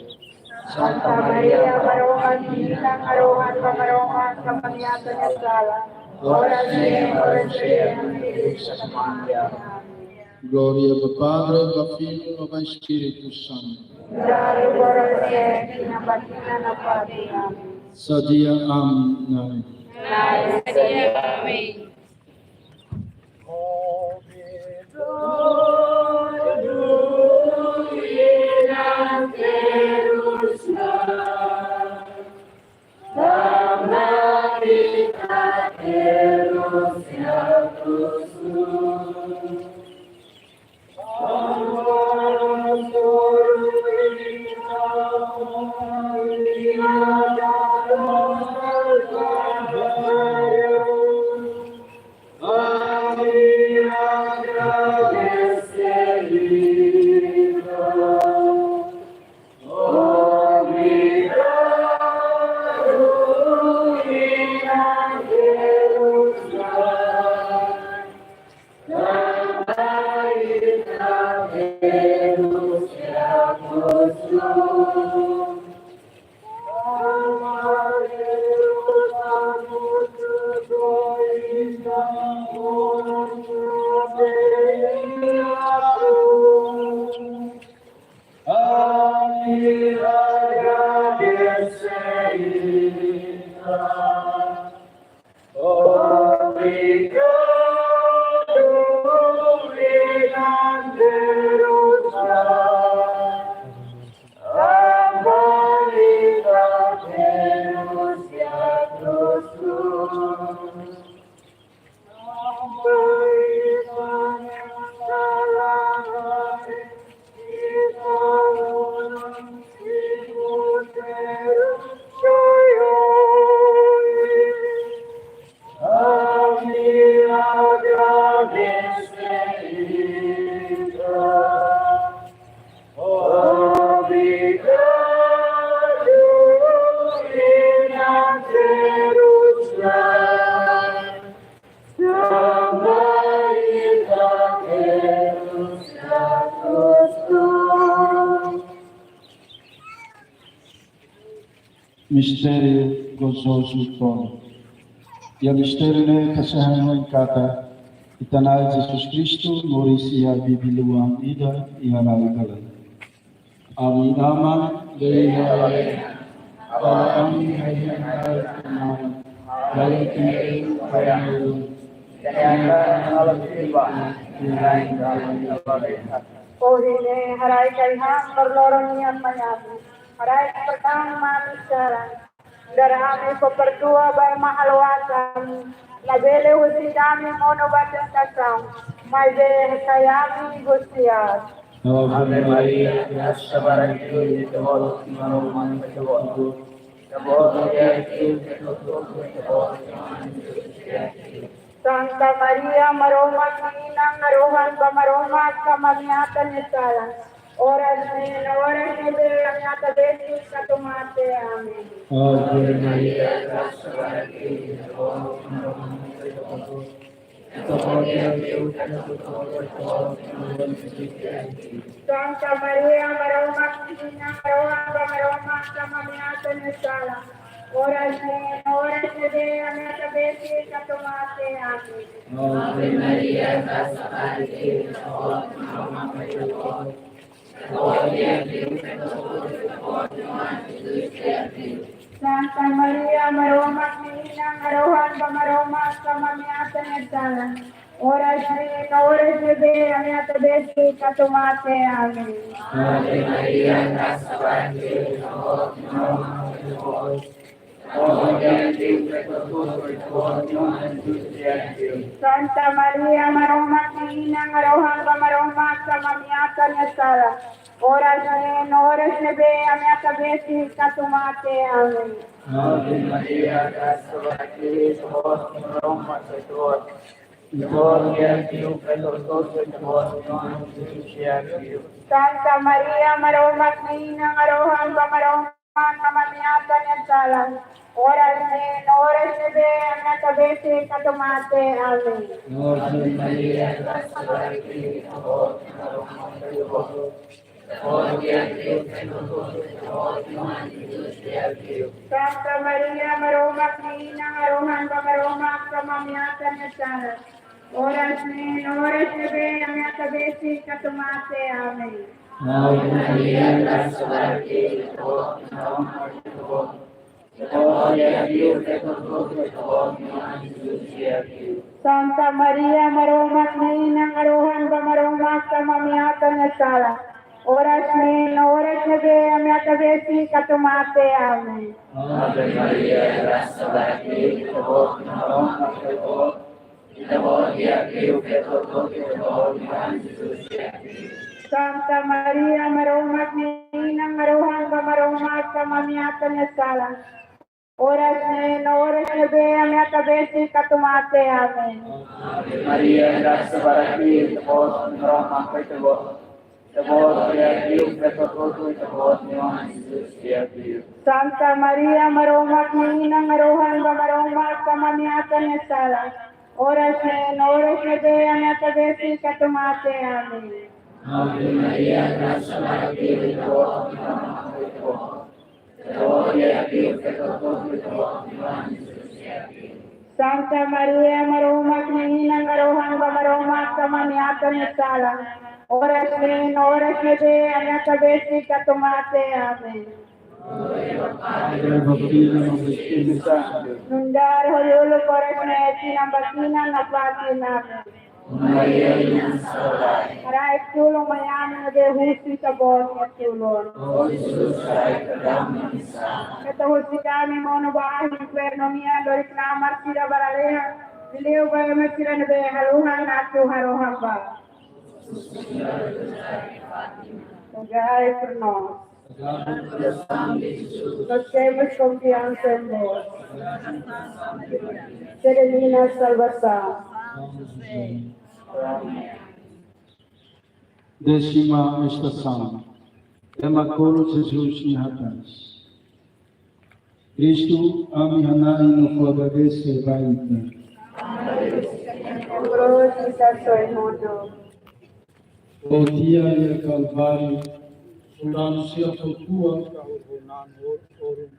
Santa Maria, Maromak nia Inan, halo hahú ba Maromak, ami-nia sala, oras ne'e, oras ami morrer, ami-nia mate. Glória ba Padre, ba Filho, ba Espíritu Santo. Nu'udar agora, sempre, iha tempu ne'ebé la paradu. Amen. Sadia ami, Nai. Nai, sadia ami. Mistériu gozozu tolu. Iha mistériu ne'e ita sei hanoin katak Ita-nia Na'i Jesus Kristu moris iha bibi-luan ida iha rai Galilea. Ami Aman, Ita iha lalehan. Ha'u Aman, Ita iha lalehan. Ha'u Aman, Ita iha lalehan. Ohin ne'e haraik ai-han ba loron nian mai ami. Haraik perdaun ami-nia sala, nu'udar ami fó perdua ba ema halo aat ami. Labele husu ami monu ba tentasaun, maibé sai ami husi aat. Ave Maria, grasa barak liu iha Ita-boot, Maromak ho Ita-boot. Ita-boot iha liur feto hotu-hotu, Ita-boot nia oan Jesus iha liur. Santa Maria, Maromak nia Inan, halo hahú ba Maromak, ami-nia sala, oras ne'e no oras ne'ebé ami morrer, ita mate. Amen. Ave Maria, grasa barak liu iha Ita-boot, Maromak ho Ita-boot. Santa Maria, Maromak nia Inan, halo hahú ba Maromak, ami-nia sala, Oras ne'e no oras ne'ebé ami ata besik atu mate. Amen. Ave Maria, grasa ba Deu, Santa Maria, Maromak nia Inan, rohan ba Maromak, klama ami atan nia sala. Oras ne'e no oras ne'ebé ami ata besik atu mate. Amen. Ave Maria, grasa ba Deu, Santa Maria, Maromak nia Inan, rohan ba Maromak, klama ami atan nia sala. Oras ne'e no oras ne'ebé ami ata besik atu mate. Amen. Ave Maria, grasa ba Deu, Maromak nia Santa Maria, Maromak nia Inan, rohan ba Maromak, klama ami atan nia sala. Oras ne'e no oras ne'ebé ami ata besik atu mate. Amen. Ave Maria, grasa ba Deu, Santa Maria, Maromak nia Inan, rohan ba Maromak, klama ami atan nia sala. Oras ne'e no oras ne'ebé ami ata besik atu mate. Amen. Ave Maria, grasa ba Deu, Santa Maria, Maromak nia Inan, rohan ba Maromak, klama ami atan nia sala. Oras ne'e no oras ne'ebé ami ata besik atu mate. Amen. Ave Maria, grasa ba Deu, Santa Maria, Maromak nia Inan, rohan ba Maromak, klama ami atan nia sala. Oras ne'e no oras ne'ebé ami ata besik atu mate. Amen. Ave Maria, grasa ba Deu, Maromak nia Santa Maria, Maromak nia Inan, rohan ba Maromak, klama ami atan nia sala. Oras ne'e no oras ne'ebé ami ata besik atu mate. Amen. Ave Maria, grasa ba Deu, Maromak nia Santa Maria, Maromak nia Inan, rohan ba Maromak, klama ami atan nia sala. Oras ne'e no oras ne'ebé ami ata besik atu mate. Amen. Nu'udar horiuluk, oras ne'e, tinan ba tinan, nafatin ba tinan. Amen. Maria, Inan Salvador. Haraik tulun mai ami ne'ebé husik Santa Maria nia tulun. Ó Jesus, haraik tulun mai ami. Keta husik ami monu ba infernu nian, lori klamar sira ba lalehan, liuliu ba ema sira ne'ebé haluha atu harohan ba. Rogai por nós. Nós temos confiança em vós. Sede minha salvação. Décima estação. Ema kolu Jesus nia hatais. Kristu, ami hana'i no fó agradese ba Ita. Lembro-te da sua mundo. Ó Dia iha Kalváriu, soldadu sira fó tua ka hurhunan orun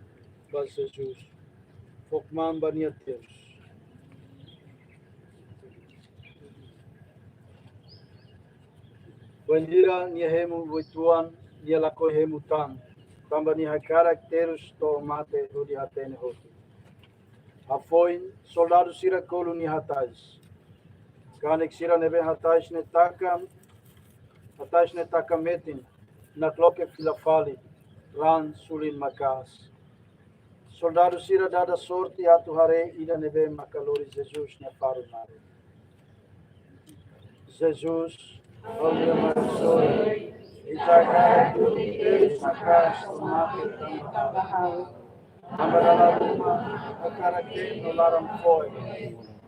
ba Jesus, fó kmaan ba nia terus. Bainhira nia hemu uitoan, nia lakohi hemu tan, tanba nia hakarak terus to'o mate hodi hatene hotu. Hafoin, soldadu sira kolu nia hatais. Kanek sira ne'ebé hatais ne'e taka, hatais ne'e taka metin, nakloke fila fali, raan sulin maka'as. Soldadu sira dada sorte atu haree ida ne'ebé maka lori Jesus nia faru naran. Jesus, ó nia maldisoin, Ita hakarak dudu terus maka'as to'o mate tanba ha'u. Tanba dala ruma, hakarak no laran fo'er.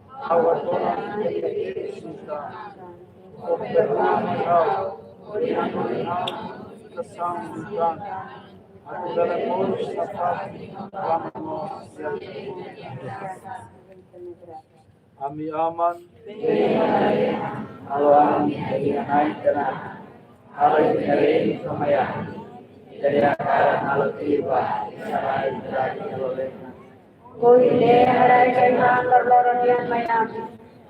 Ha'u hato'o Ita-nia terus, Ita. Ó perdua mai ha'u, hodi hanorin ha'u, Ita saun liután. Atu bele moris nafatin, tanba mós. Ami Aman, halo ami iha Na'i Tanah, halo Ita-nia reinu tama iha ami, Ita-nia hakarak halo tiha iha rai ida-ne'e iha lalehan. Hodi ne'e haraik ai-han loroloron nian mai ami.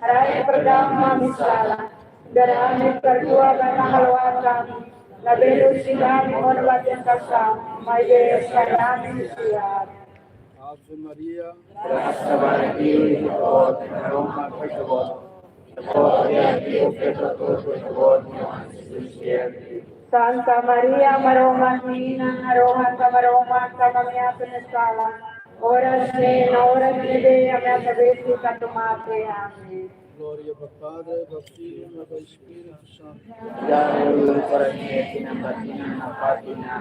Haraik perdam ami sala, nu'udar ami perdua ba ema haluha ami. Labele husik ami monu ba tentasaun, maibé selamat ami husi aat. Ave Maria, grasa barak liu iha Maromak, Maromak ho Ita-Boot. Ita-Boot iha liu feto hotu-hotu, Ita-Boot nia oan Jesus iha liu. Santa Maria, Maromak nia inan, harohan ba Maromak tanba ami-ata nia sala, oras ne'e no oras ne'ebé ami ata besi tantu mate. Amen. Glória ba Padre, ba Filho, ba Espírito Santo. Dahuluk, agora e sempre, na partida, na partida.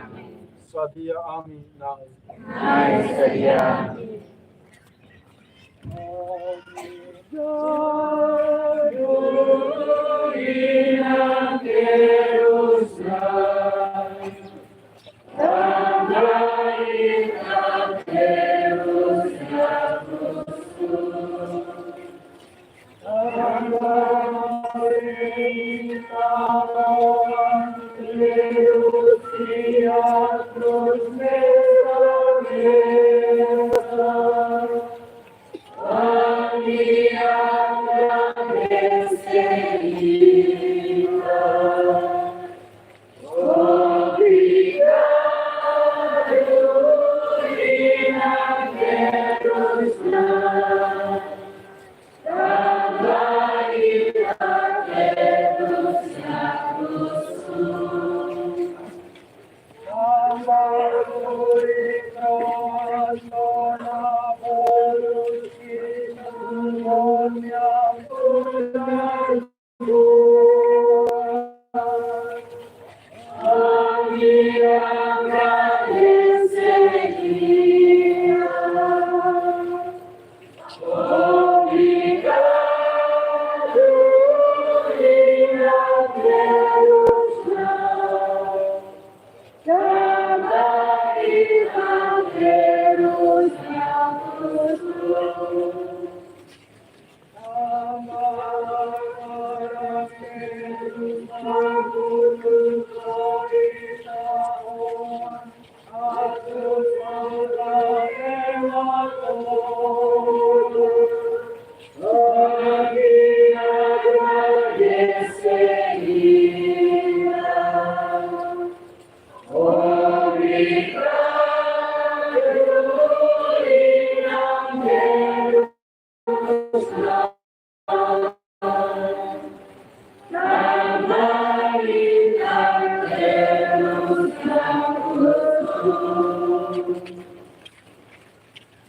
Sadia ami, Na'i. Na'i, sadia ami.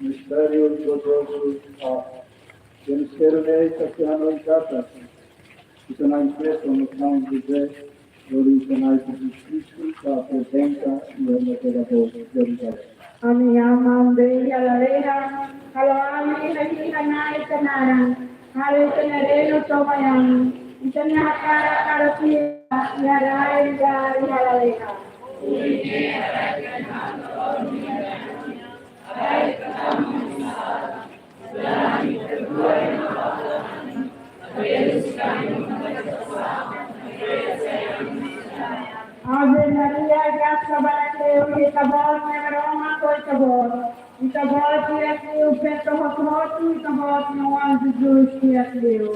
Mistériu gozozu. Mistériu ne'e ita sei hanoin katak ita-nia Na'i São José, lori ita-nia Na'i Jesus Kristu, ita apresenta iha Jerusalém. Ami aman be iha lalehan, halo ami hahi'i Na'i nia naran, halo ita-nia reinu to'o mai ami, ita-nia hakarak halo tiha iha rai nu'udar iha lalehan. Ave Maria, grasa barak liu iha Ita-Boot, Maromak ho Ita-Boot. Ita-Boot di'ak liu feto hotu-hotu, Ita-Boot nia oan Jesus di'ak liu.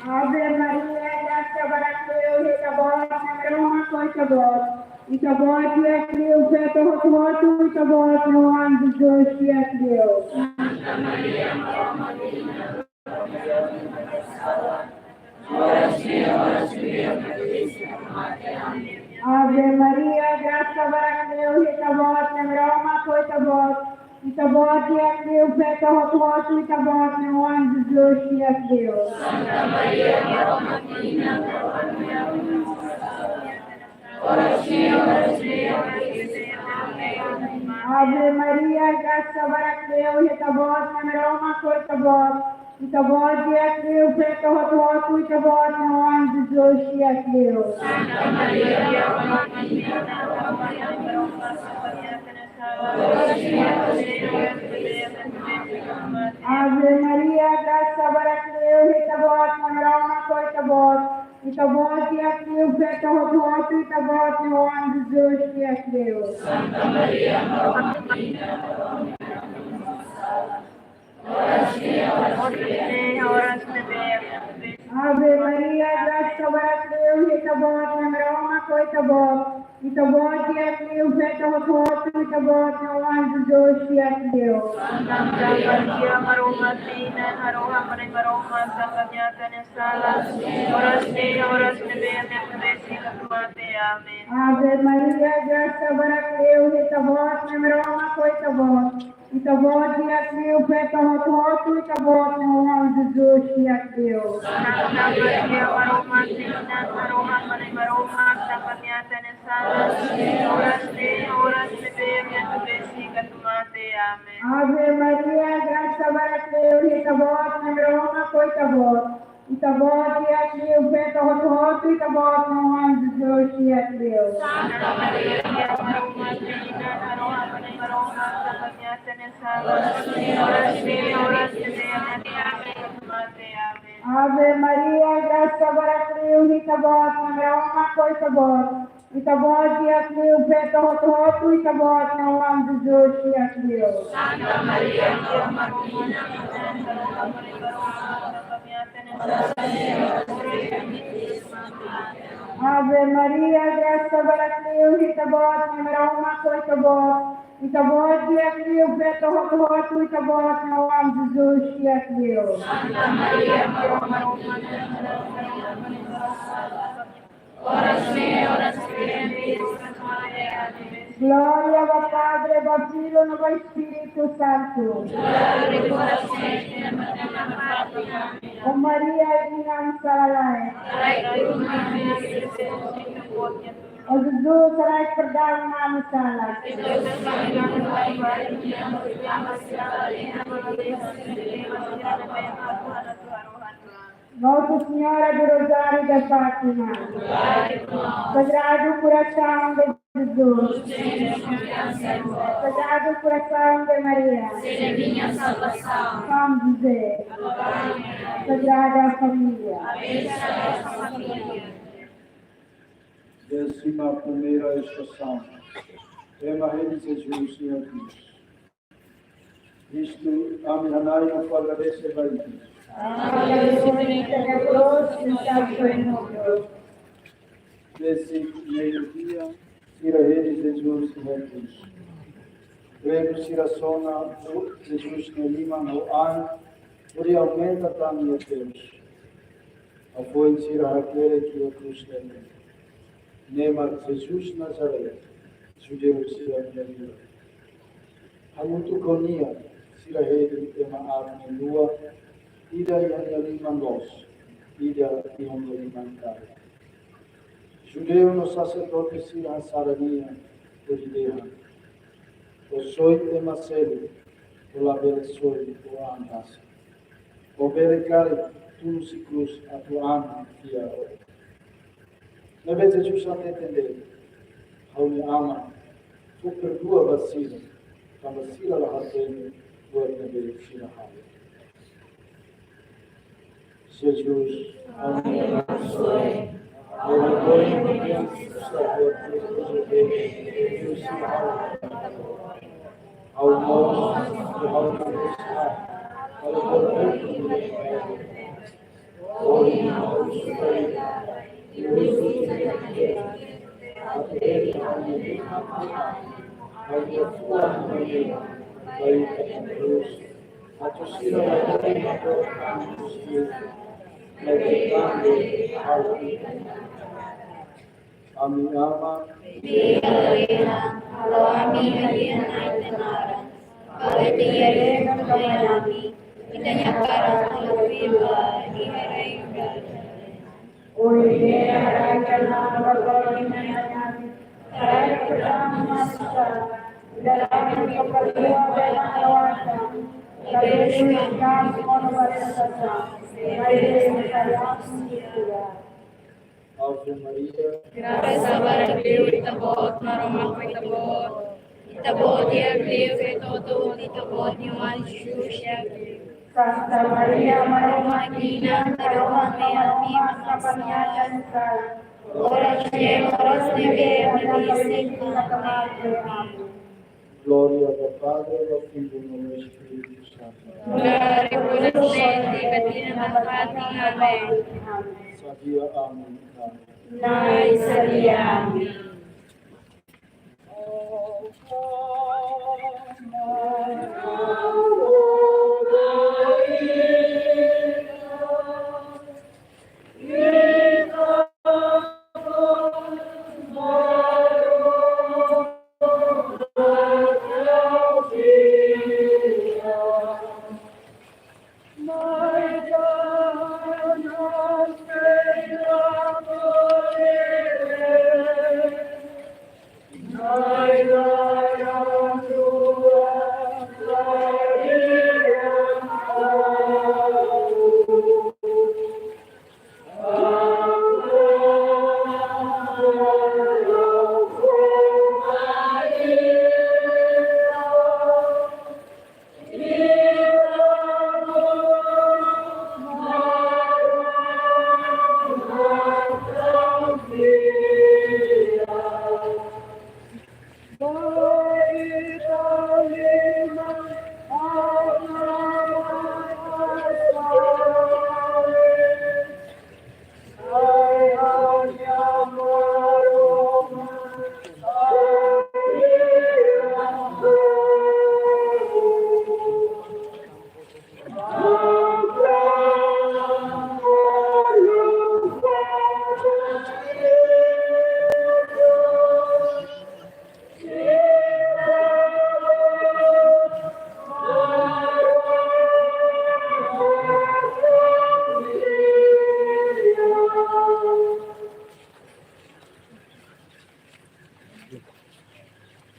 Ave Maria, grasa barak liu iha Ita-Boot, Maromak ho Ita-Boot. Ita-Boot di'ak liu feto hotu-hotu, Ita-Boot nia oan Jesus di'ak liu. Ave Maria, grasa barak liu iha Ita-Boot, Maromak ho Ita-Boot. Ita-Boot di'ak liu feto hotu-hotu, Ita-Boot nia oan Jesus di'ak liu. Ave Maria, grasa barak liu iha Ita-Boot, Maromak ho Ita-Boot. Ita-Boot di'ak liu feto hotu-hotu, Ita-Boot nia oan Jesus di'ak liu. Ave Maria, grasa barak liu iha Ita-Boot, Maromak ho Ita-Boot. Ita-Boot di'ak liu feto hotu-hotu, Ita-Boot nia oan Jesus di'ak liu. Santa Maria, Maromak nian, ora Ave Maria, grasa barak liu, Ita-Boot nia Maromak ho Ita-Boot. Ita-Boot di'ak liu feto hotu-hotu, Ita-Boot nia oan Jesus di'ak liu. Santa Maria, Maromak nian, harohan ba Nai Maromak, tanba ita-nia sala, oras ne'e, oras ne'ebé ita bele mate. Amen. Ave Maria, grasa barak liu, Ita-Boot nia Maromak ho Ita-Boot. Ita-Boot di'ak liu feto hotu-hotu, Ita-Boot nia oan Jesus di'ak liu. Santa Maria, Maromak nian, harohan ba Nai Maromak, tanba ita-nia sala, oras ne'e, oras ne'ebé ita bele mate. Amen. Ave Maria, grasa barak liu, Ita-Boot nia Maromak ho Ita-Boot. Ita-Boot di'ak liu feto hotu-hotu, Ita-Boot nia oan Jesus di'ak liu. Santa Maria, Maromak nian, harohan ba Nai Maromak, tanba ita-nia sala, oras ne'e, oras ne'ebé ita bele mate. Amen. Ave Maria, grasa barak liu, Ita-Boot nia Maromak ho Ita-Boot. Ita-Boot di'ak liu feto hotu-hotu, Ita-Boot nia oan Jesus di'ak liu. Santa Maria, Maromak nian, harohan ba Nai Maromak, tanba ita-nia sala, oras ne'e, oras ne'ebé ita bele mate. Ave Maria, grasa barak liu, Ita-Boot nia Maromak ho Ita-Boot. Ita-Boot di'ak liu feto hotu-hotu, Ita-Boot nia oan Jesus di'ak liu. Santa Maria, Maromak nian, harohan ba Nai Maromak, tanba ita-nia sala, oras ne'e, oras ne'ebé ita bele mate. Amen. Glória ba Padre, ba Filho no ba Espírito Santo. Glória ba Padre, ba Filho no ba Espírito Santo. Ó Maria, inan sala-na'in. Rai tuman. Ó Jesus, rai perdaun ami-nia sala. Nossa Senhora do Rosário de Fátima. Sagrado Coração de Jesus. Sagrado Coração de Maria. São José. Sagrada Família. Décima primeira estação. Ema rei de Jesus e Cristo. Isto, ami-nia Na'i, no agradese ba Ita. Agradecimento a Deus, que está em nós. Desse meio-dia, sira rei de Jesus e Cristo. Pregu sira sona Jesus nia liman ho an, hodi aumenta tan iha Deus. Hafoin sira hakerek iha krús ne'e. Ne'e mak Jesus Nazaré, judeu sira-nia liman. Hamutuk ho Nia, sira hedi ema aat na'in-rua, ida iha nia liman loos, ida iha nia liman karik. Judeu no saserdote sira hasada Nia, hodi dehan: Ó soe ema seluk, Ó labele soe Ó an rasik. Ó bele karik tun husi krús atu ami fiar Ó. Ne'ebé Jesus hateten de'it: Ha'u-nia Aman, fó perdua ba sira, tanba sira la hatene buat ne'ebé sira halo. Jesus, ami-nia Aman soe, ha'u la hatene buat ne'ebé sira halo. Ha'u mós, ha'u mós, ha'u mós, Ami-nia Aman, halo ami hadi'a Na'i nia naran, halo Ita-nia reinu mai ami, Ita-nia hakarak halo buat iha reinu. Ohin ne'e haraik an ha'u ba Ó iha Na'i, haraik perdaun ami-nia sala, haraik perdua ba ema lawatan, labele hamutuk ho ema lawatan, maibé salva ami husi sira. Ave Maria. Grasa barak liu, Ita-Boot Maromak ho Ita-Boot. Ita-Boot di'ak liu feto hotu-hotu, Ita-Boot nia oan Jesus di'ak liu. Santa Maria, Maromak nia Inan, harohan ba ami maka-nia atan ne'e, oras ne'e no oras ne'ebé ami bele moris. Glória ao Padre, ao Filho e ao Espírito Santo. Glória ao Senhor, e que tenha na fatina. Amém. Sadia ami. Na'i, sadia ami.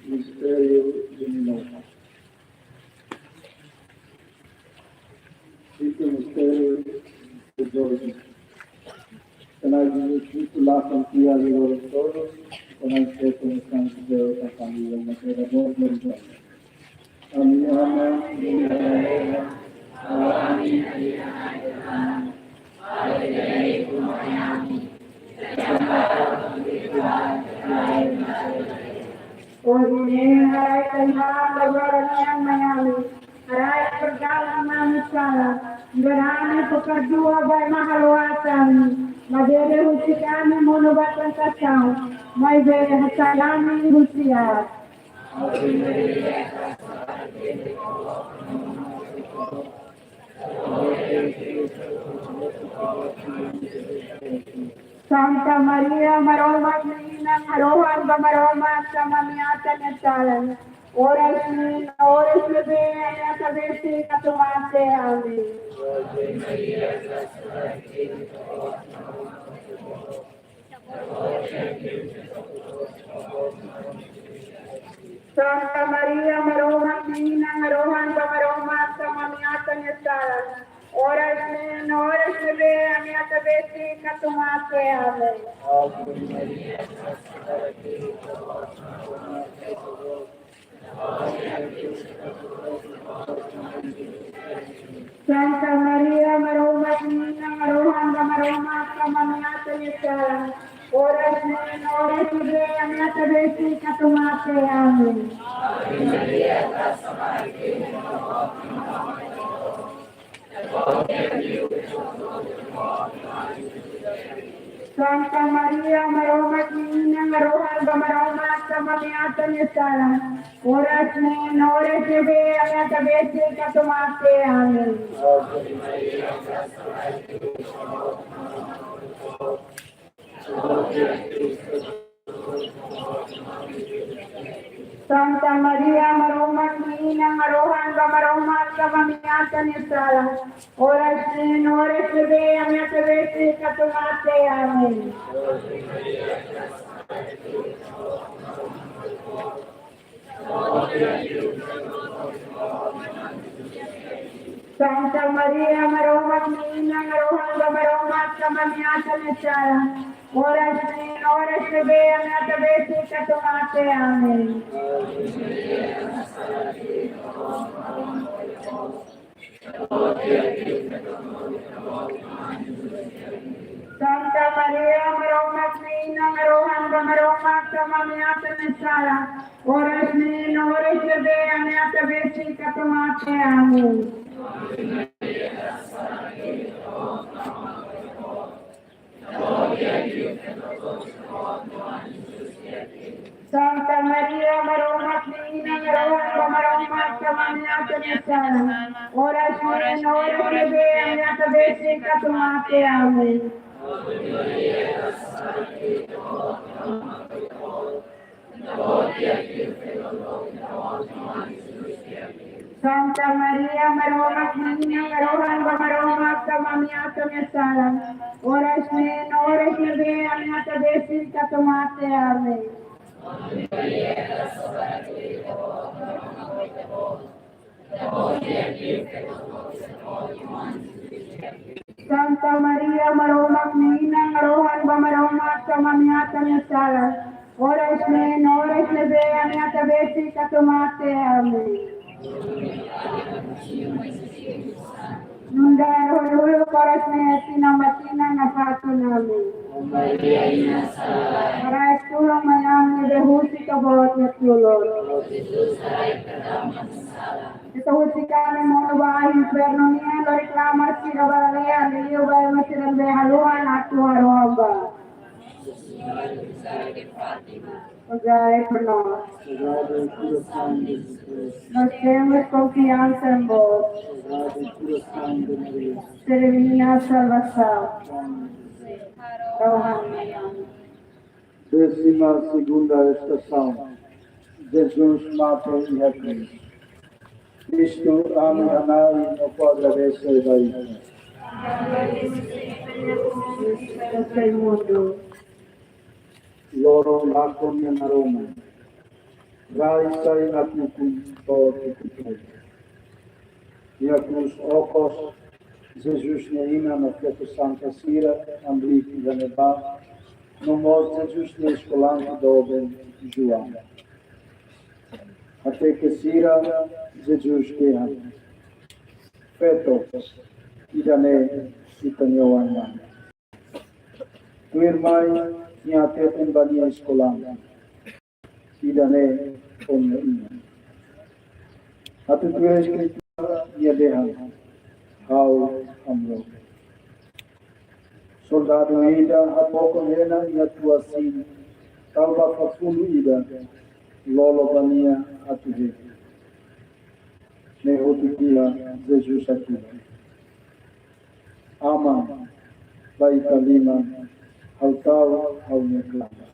Mistério luminoso. Quinto mistério de dor. Sinais de Cristo, la sentía de dor todo, con el que con el santo de otra familia, no queda dor de dor. Ami, ami, Ohin ne'e haraik ami-nia Na'i Maromak, haraik perdua ami-nia sala, nu'udar ami fó perdua ba ema halo aat ami, maibé husik ami monu ba tentasaun, maibé hasai ami husi aat. Santa Maria, Maromak nia Inan, harohan ba Maromak, tanba ami atan nia sala. Oras ne'e, oras ne'ebé ami atan besik atu mate. Amen. Santa Maria, Maromak nia Inan, harohan ba Maromak, tanba ami atan nia sala. Oras ne'e, no oras ne'ebé ami atan besik atu mate. Amen. Santa Maria, Maromak nia Inan, harohan ba Maromak, tanba ami atan nia sala. Oras ne'e, no oras ne'ebé ami atan besik atu mate. Amen. Santa Maria, Maromak nia Inan, harohan ba Maromak, tanba ami atan nia sala. Oras ne'e, no oras ne'ebé ami atan besik atu mate. Amen. Santa Maria, Maromak nia Inan, harohan ba Maromak, tanba ami atan nia sala. Oras ne'e, no oras ne'ebé ami atan besik atu mate. Amen. Santa Maria, Maromak nia Inan, harohan ba Maromak, tanba ami atan nia sala. Oras ne'e, no oras ne'ebé ami atan besik atu mate. Amen. Santa Maria, Maromak nia Inan, rohan ba Maromak, tanba ami-ata nia sala, oras ne'e no oras ne'ebé ami-ata besik atu mate. Amen. Santa Maria, Maromak nia Inan, rohan ba Maromak, tanba ami-ata nia sala, oras ne'e no oras ne'ebé ami-ata besik atu mate. Amen. Santa Maria, Maromak nia Inan, rohan ba Maromak, tanba ami-ata nia sala, oras ne'e no oras ne'ebé ami-ata besik atu mate. Amen. Santa Maria, Maromak nia Inan, rohan ba Maromak, tanba ami-ata nia sala, oras ne'e no oras ne'ebé ami-ata besik atu mate. Amen. Nu'udar uluk, oras ne'e, tinan ba tinan, nafatin tinan. Amen. Ó Maria, Inan salva-an, haraik tulun mai ami ne'ebé husik to'o boot nia tulun. Ó Jesus, haraik perdún ami-nia sala. Ita husik ami monu ba ahi infernu nian, lori klamar sira ba lalehan, liuliu ba ema sira ne'ebé haluha atu harohan ba. Rogai por nós. Sagrado Coração de Jesus. Nós temos confiança em vós. Sagrado Coração de Maria. Serei minha salvação. Rohan ba Maromak. Décima segunda estação. Jesus mate iha krús. Kristu, ami hana'i no fó agradese ba Ita. Loron lakon nia naroman. Rai sai nakukun to'o tuku to'o. Iha krús okos, Jesus nia inan no feto santa sira hamriik iha ne'ebá, no mós Jesus nia eskolante doben João. Hateke sira, Jesus dehan: Feto, ida-ne'e ita-nia oan-mane. Tuirmai, nia hateten ba nia eskolante: Ida-ne'e ó-nia inan. Atu tuir Eskritura, nia dehan: Ha'u hamrohan. Soldadu ida habokon hena iha tua-siin, tau ba fafulu ida, lolo ba nia atu hedi. Ne'e hotu tiha Jesus hatudu: Aman, ba Ita liman ha'u tau ha'u-nia klamar.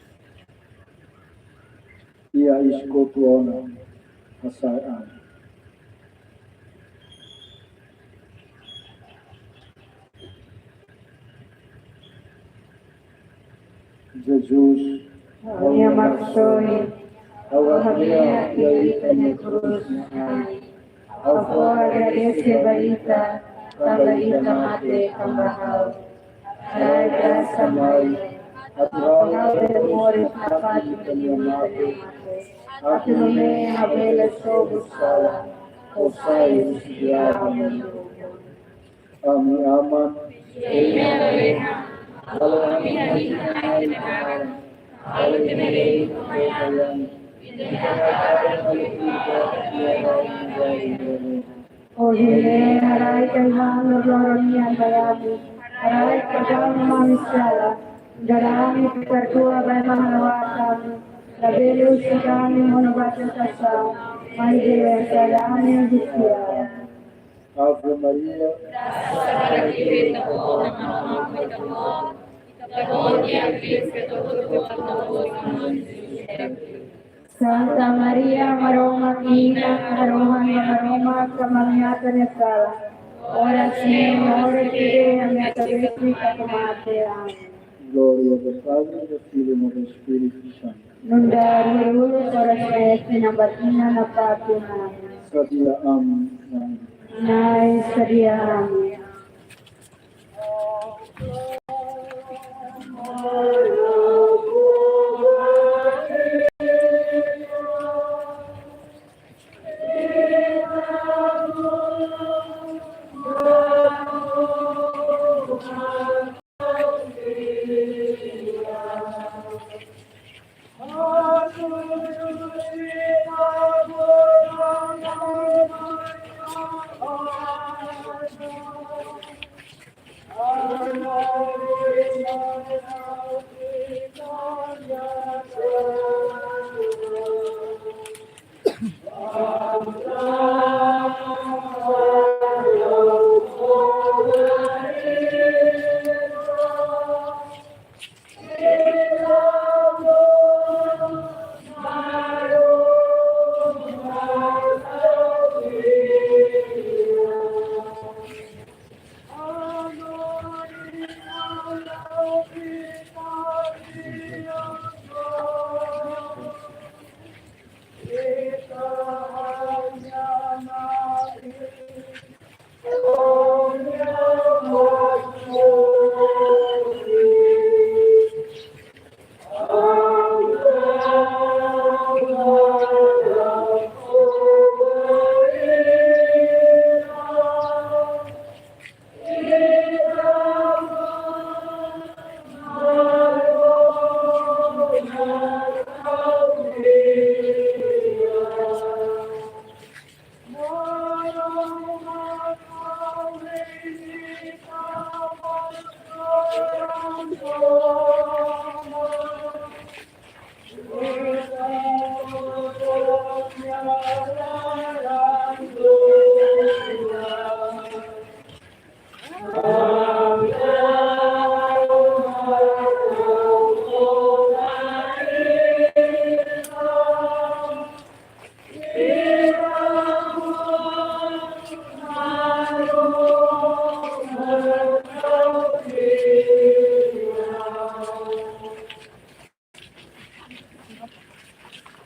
Iha iis kotuk ona hasa'e an. Jesus, ha'u-nia Maksoin, ha'u hamriik iha Ita-nia krús nian. Ha'u fó agradese ba Ita, tanba Ita mate tanba ha'u. Haraik grasa mai, atu ha'u bele moris nafatin Ita-nia mate, atu nune'e ha'u bele sobu sala, no sai husi di'ak ba mundu. Ami Aman, halo ami-nia inan iha Ita-nia laran, halo Ita-nia reinu mai, ohin ne'e haraik ema loroloron nian ba ami, haraik perdún ami-nia sala, nu'udar ami perdua ba ema hahala'o ami, labele husik ami monu ba tentasaun, maibé hasai ami husi di'ak. Ave Maria. Santa Maria, Maromak nia inan, harohan ba Maromak, tanba ami-ata nia sala, oras ne'e no oras ne'ebé ami-ata besik atu mate. Amen. Glória ao Padre, ao Filho e ao Espírito Santo. Nu'udar uluk, oras ne'e, tinan ba tinan, nafatin tinan. Sadia ami, Na'i. Na'i, sadia ami.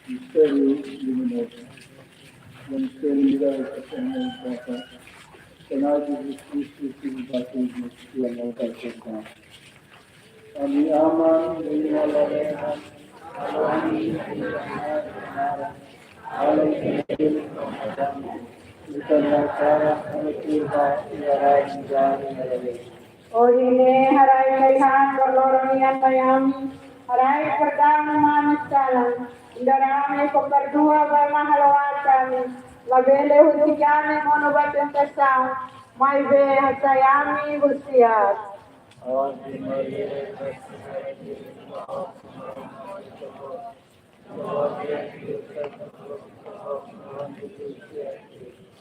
Mistério luminozu. Mistério luminozu. Sinál Jesus Kristu, Kristu batismu, Kristu batismu. Ami Aman, Aman, Aman, Aman, Ohin ne'e haraik ai-han ba loron iha ami, haraik perdaun ami-nia sala, nu'udar ami fó perdua ba ema haluha ami, labele husik ami monu ba tentasaun, maibé hasai ami husi aat.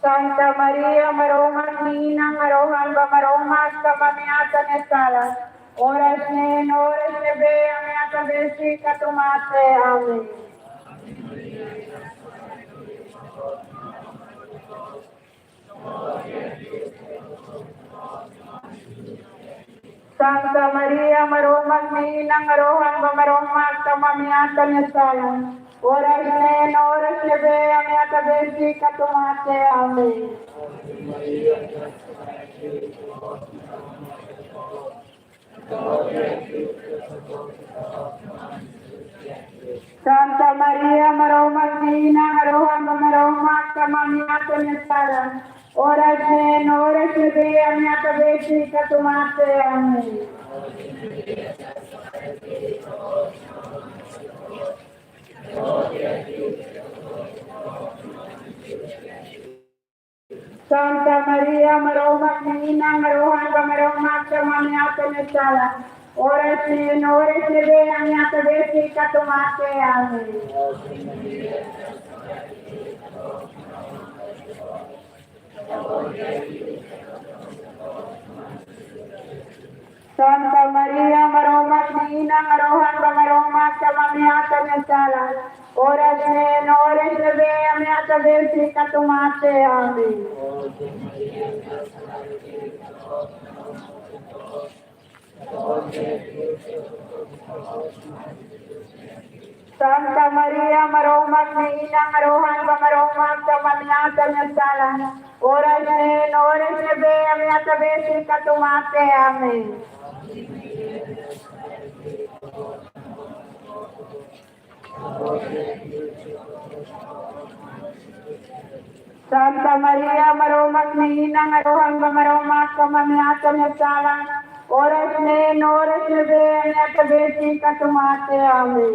Santa Maria, Maromak nia inan, harohan ba Maromak, tanba ami atan nia sala. Oras ne'e no oras ne'ebé ami atan besik atu mate. Amen. Santa Maria, Maromak nia inan, harohan ba Maromak, tanba ami atan nia sala. Oras ne'e no oras ne'ebé ami atan besik atu mate. Amen. Santa Maria, Maromak nia inan, harohan ba Maromak, tanba ami atan nia sala. Oras ne'e no oras ne'ebé ami atan besik atu mate. Amen. Santa Maria, Maromak nia inan, harohan ba Maromak, tanba ami atan nia sala. Oras ne'e no oras ne'ebé ami atan besik atu mate. Amen. Santa Maria, Maromak nia inan, harohan ba Maromak, tanba ami atan nia sala. Oras ne'e no oras ne'ebé ami atan besik atu mate. Amen. Santa Maria, Maromak nia inan, harohan ba Maromak, tanba ami atan nia sala. Oras ne'e no oras ne'ebé ami atan besik atu mate. Amen. Santa Maria, Maromak nia inan, harohan ba Maromak, tanba ami atan nia sala. Oras ne'e no oras ne'ebé ami atan besik atu mate. Amen.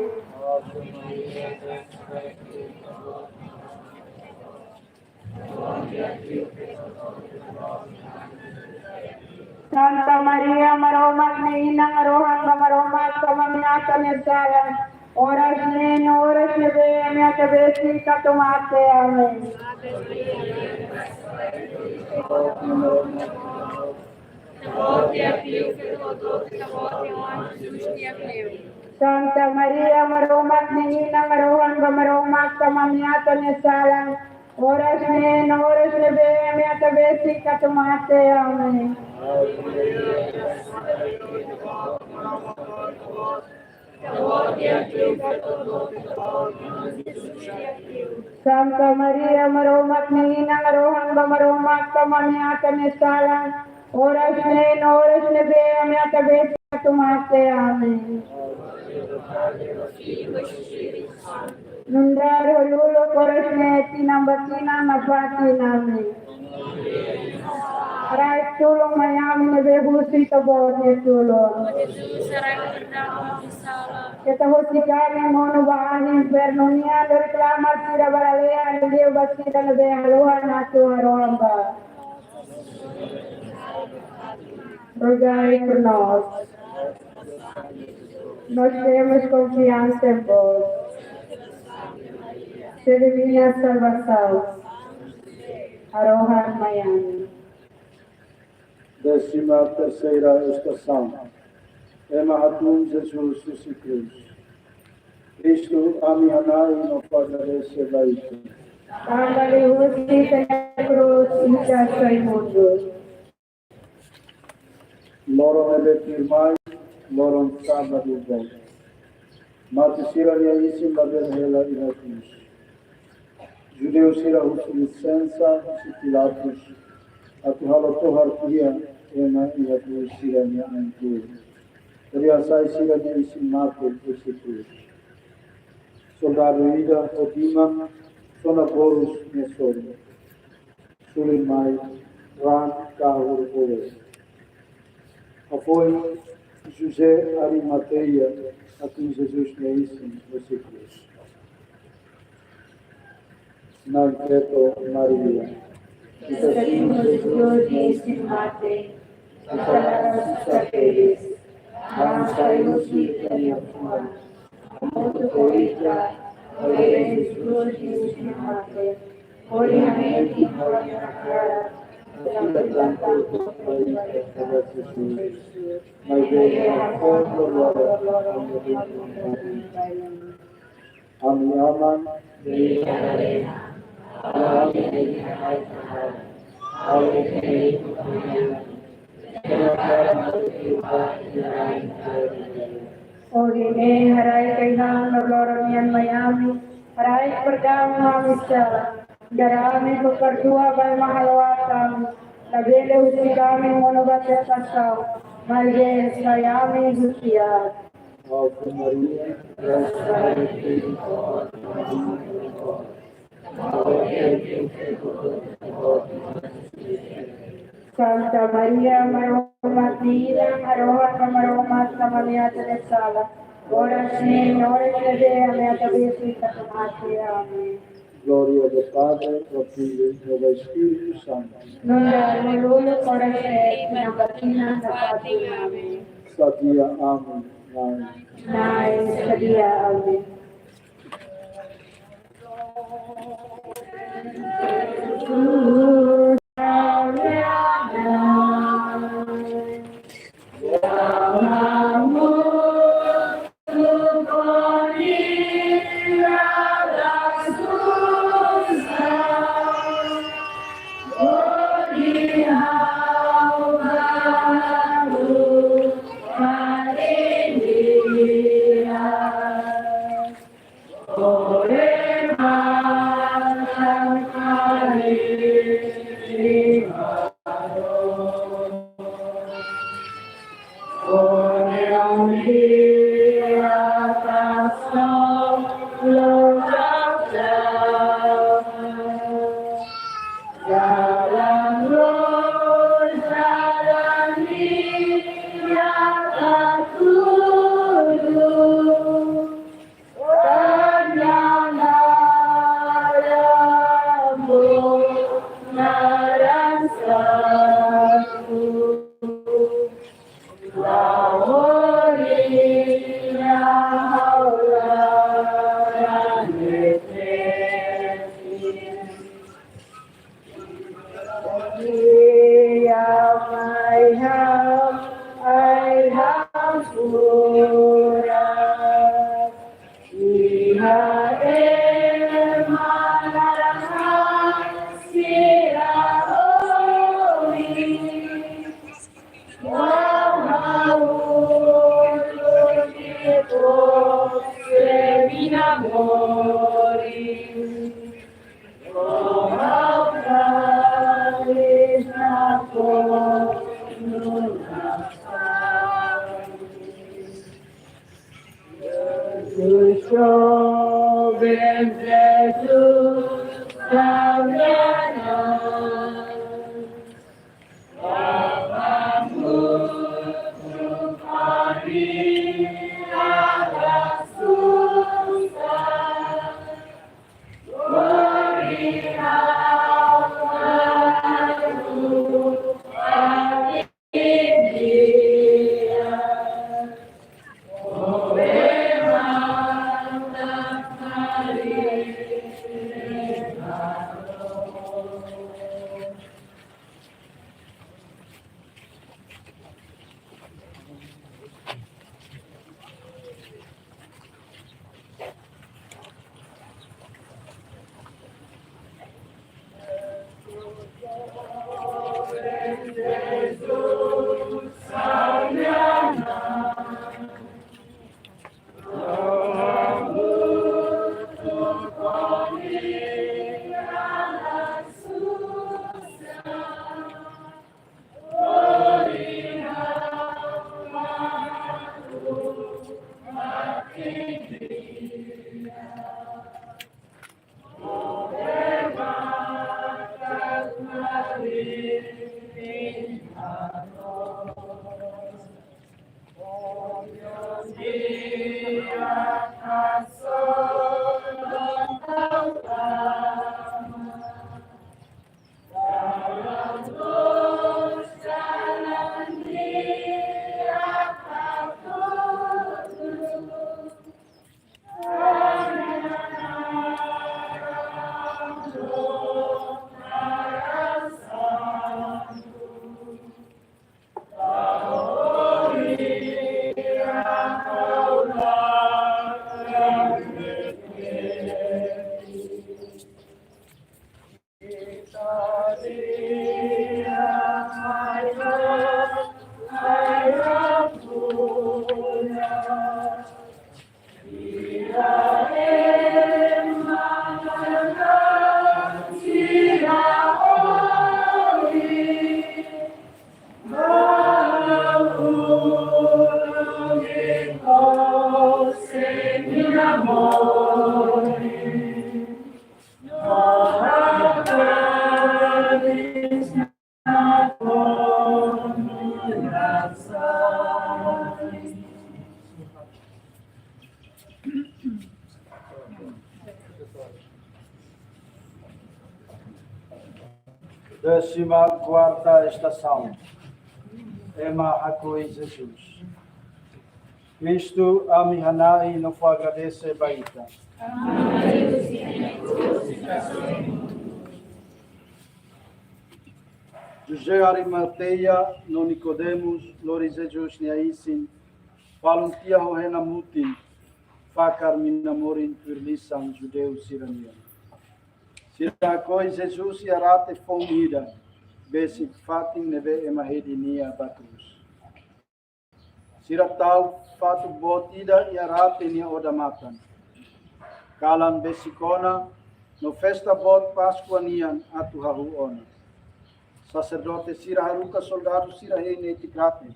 Santa Maria, Maromak nia Inan, harohan ba Maromak, tanba ami atan nia saran. Oras ne'e no oras ne'ebé ami ata besik atu mate. Amen. Santa Maria, Maromak nia Inan, harohan ba Maromak, tanba ami atan nia saran. Oras ne'e no oras ne'ebé ami ata besik atu mate. Amen. Santa Maria, Maromak nia Inan, harohan ba Maromak, tanba ami atan nia saran. Oras ne'e no oras ne'ebé ami ata besik atu mate. Amen. Nu'udar oras ne'e, tinan ba tinan, nafatin. Amen. Haraik tulun mai ami ne'ebé husu Ita-Boot nia tulun. Keta husik ami monu ba ahi infernu nian, no reklama sira ba lalehan, liuliu ba sira ne'ebé haluha atu harohan ba. Rogai por nós. Nós temos confiança em vós. Sede minha salvação. Harohan mai ami. Décima terceira estação. Ema hatún Jesus husi krús. Kristu, ami hana'i no fó agradese ba Ita. Tanba liuhusi Ita-nia krús, ita sai mundu. Loron ne'ebé tuirmai, loron sábadu boot. Mate sira-nia isin labele hela iha krús. Judeu sira husu lisensa husi Pilatus, atu halo tohar tiha ema iha krús sira-nia ain-tuur. Hodi hasai sira-nia isin mate husi krús. Soldadu ida ho timan sona borus nia sorin. Suli mai raan kahur oe. Hafoin José Arimateia hatún Jesus nia isin husi krús. Na'in-feto Maria. Ita simu Jesus nia isin mate, ita la susar tebes, raan sai husi ita-nia fuan. Hamutuk ho ita, haree Jesus nia isin mate, hodi hametin ha'u-nia hakarak, atu ita tantu ba ita-nia Jesus. Maibé hafoin loroloron, ami-nia Aman, ami-nia Ha'u-nia Haraik Kahar, hodi ne'e haraik ai-han loroloron nian mai ami, haraik perdaun ami-nia sala, hodi ami fó perdua ba ema halo aat ami, labele husik ami monu ba tentasaun, maibé sai ami husi aat. Ave Maria, grasa cheia, Santa Maria, Maromak nia Inan, harohan ba Maromak tanba ami atan nia sala, oras ne'e no oras ne'ebé ami ata besik atu mate. Amen. Glória ao Padre, ao Filho e ao Espírito Santo. Nu'udar uluk, oras ne'e, tinan ba tinan, nafatin. Amen. Sadia ami, Na'i. Na'i, sadia ami. Ia mai ha'u, ai-han furak. Iha ema laran sira oin. Wau ha'u tuir ho semi-nia moris. Décima quarta estação. Ema hakoi Jesus. Kristu, ami hana'i no fó agradese ba Ita. José Arimateia no Nikodemos lori Jesus nia isin, falun tiha ho hena mutin, fakar mina-morin tuir lisan judeu sira-nian. Sira hakoi Jesus iha rate foun ida, besik fatin ne'ebé ema hedi Nia ba krús. Sira tau fatuk boot ida iha rate nia odamatan. Kalan besik ona, no festa boot Páskua nian atu hahú ona. Saserdote sira haruka soldadu sira hein iha rate,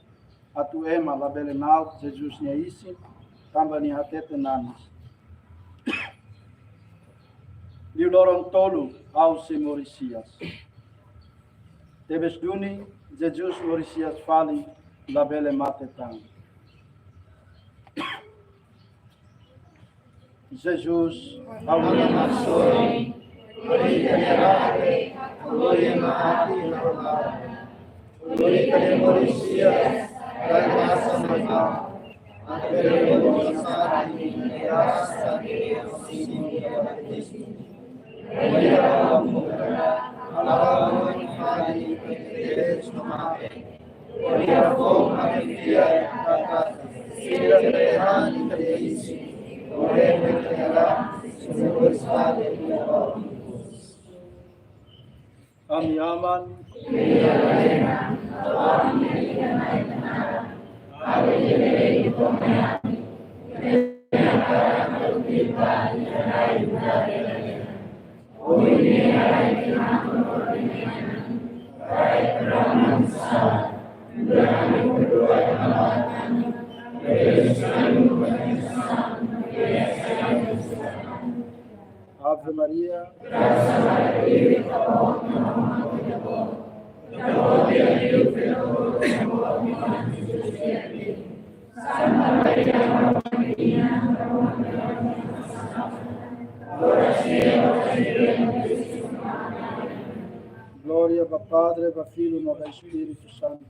atu ema labele na'ok Jesus nia isin, tanba nia hatete nanis: Liu loron tolu ha'u sei moris hi'as. Tebes duni, Jesus moris hi'as fali, labele mate tan. Jesus, ha'u-nia nasorin, lori Ita-nia rate, lori ema mate iha rate, lori Ita-nia moris hi'as, dai rasa mai ha'u. Atu bele moris hi'as fali, iha rasa, iha rasa, iha rasa. Maria, ha'u-nia nasorin, lori Ita-nia rate, Ami-nia Aman. Ave Maria. Glória ba Padre, ba Filho, no ba Espíritu Santo.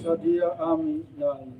Sadia ami-nia Na'i.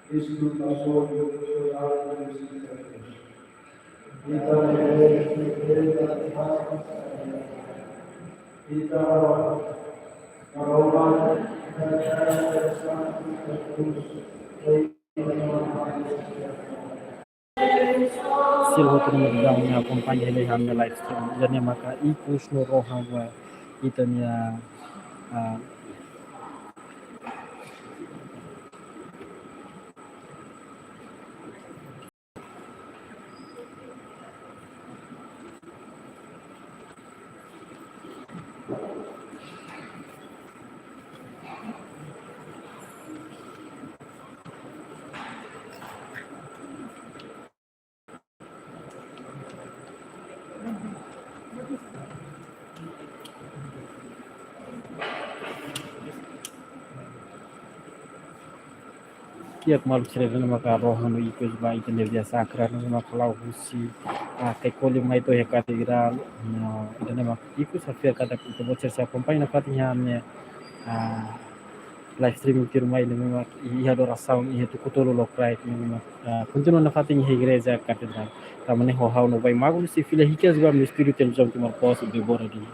Kristu pasou, pasou algo de si. Ita merece, ita merece, ita ora, para o mal, para a salvação da cruz. Sira hotu ne'ebé daudaun akompaña hela iha ami-nia live stream. Ida-ne'e maka ikus no rohan ba ita-nia, ah, Kiak maluk sira, ida-ne'e maka rohan no ikus ba ita-nia via sakra ne'ebé maka la'o husi, ah, Caicoli mai to'o iha katedrál, no ida-ne'e maka ikus, ha'u fiar katak ita-boot sira sei akompaña nafatin iha ami-nia, ah, live streaming tuirmai ne'ebé maka iha adorasaun iha tuku tolu lokraik ne'ebé maka, ah, kontinua nafatin iha igreja katedrál. Tanba ne'e ho ha'u no bai magulu sei fila hikas ba ami-nia estúdiu televizaun Timor Post, Débora Dina.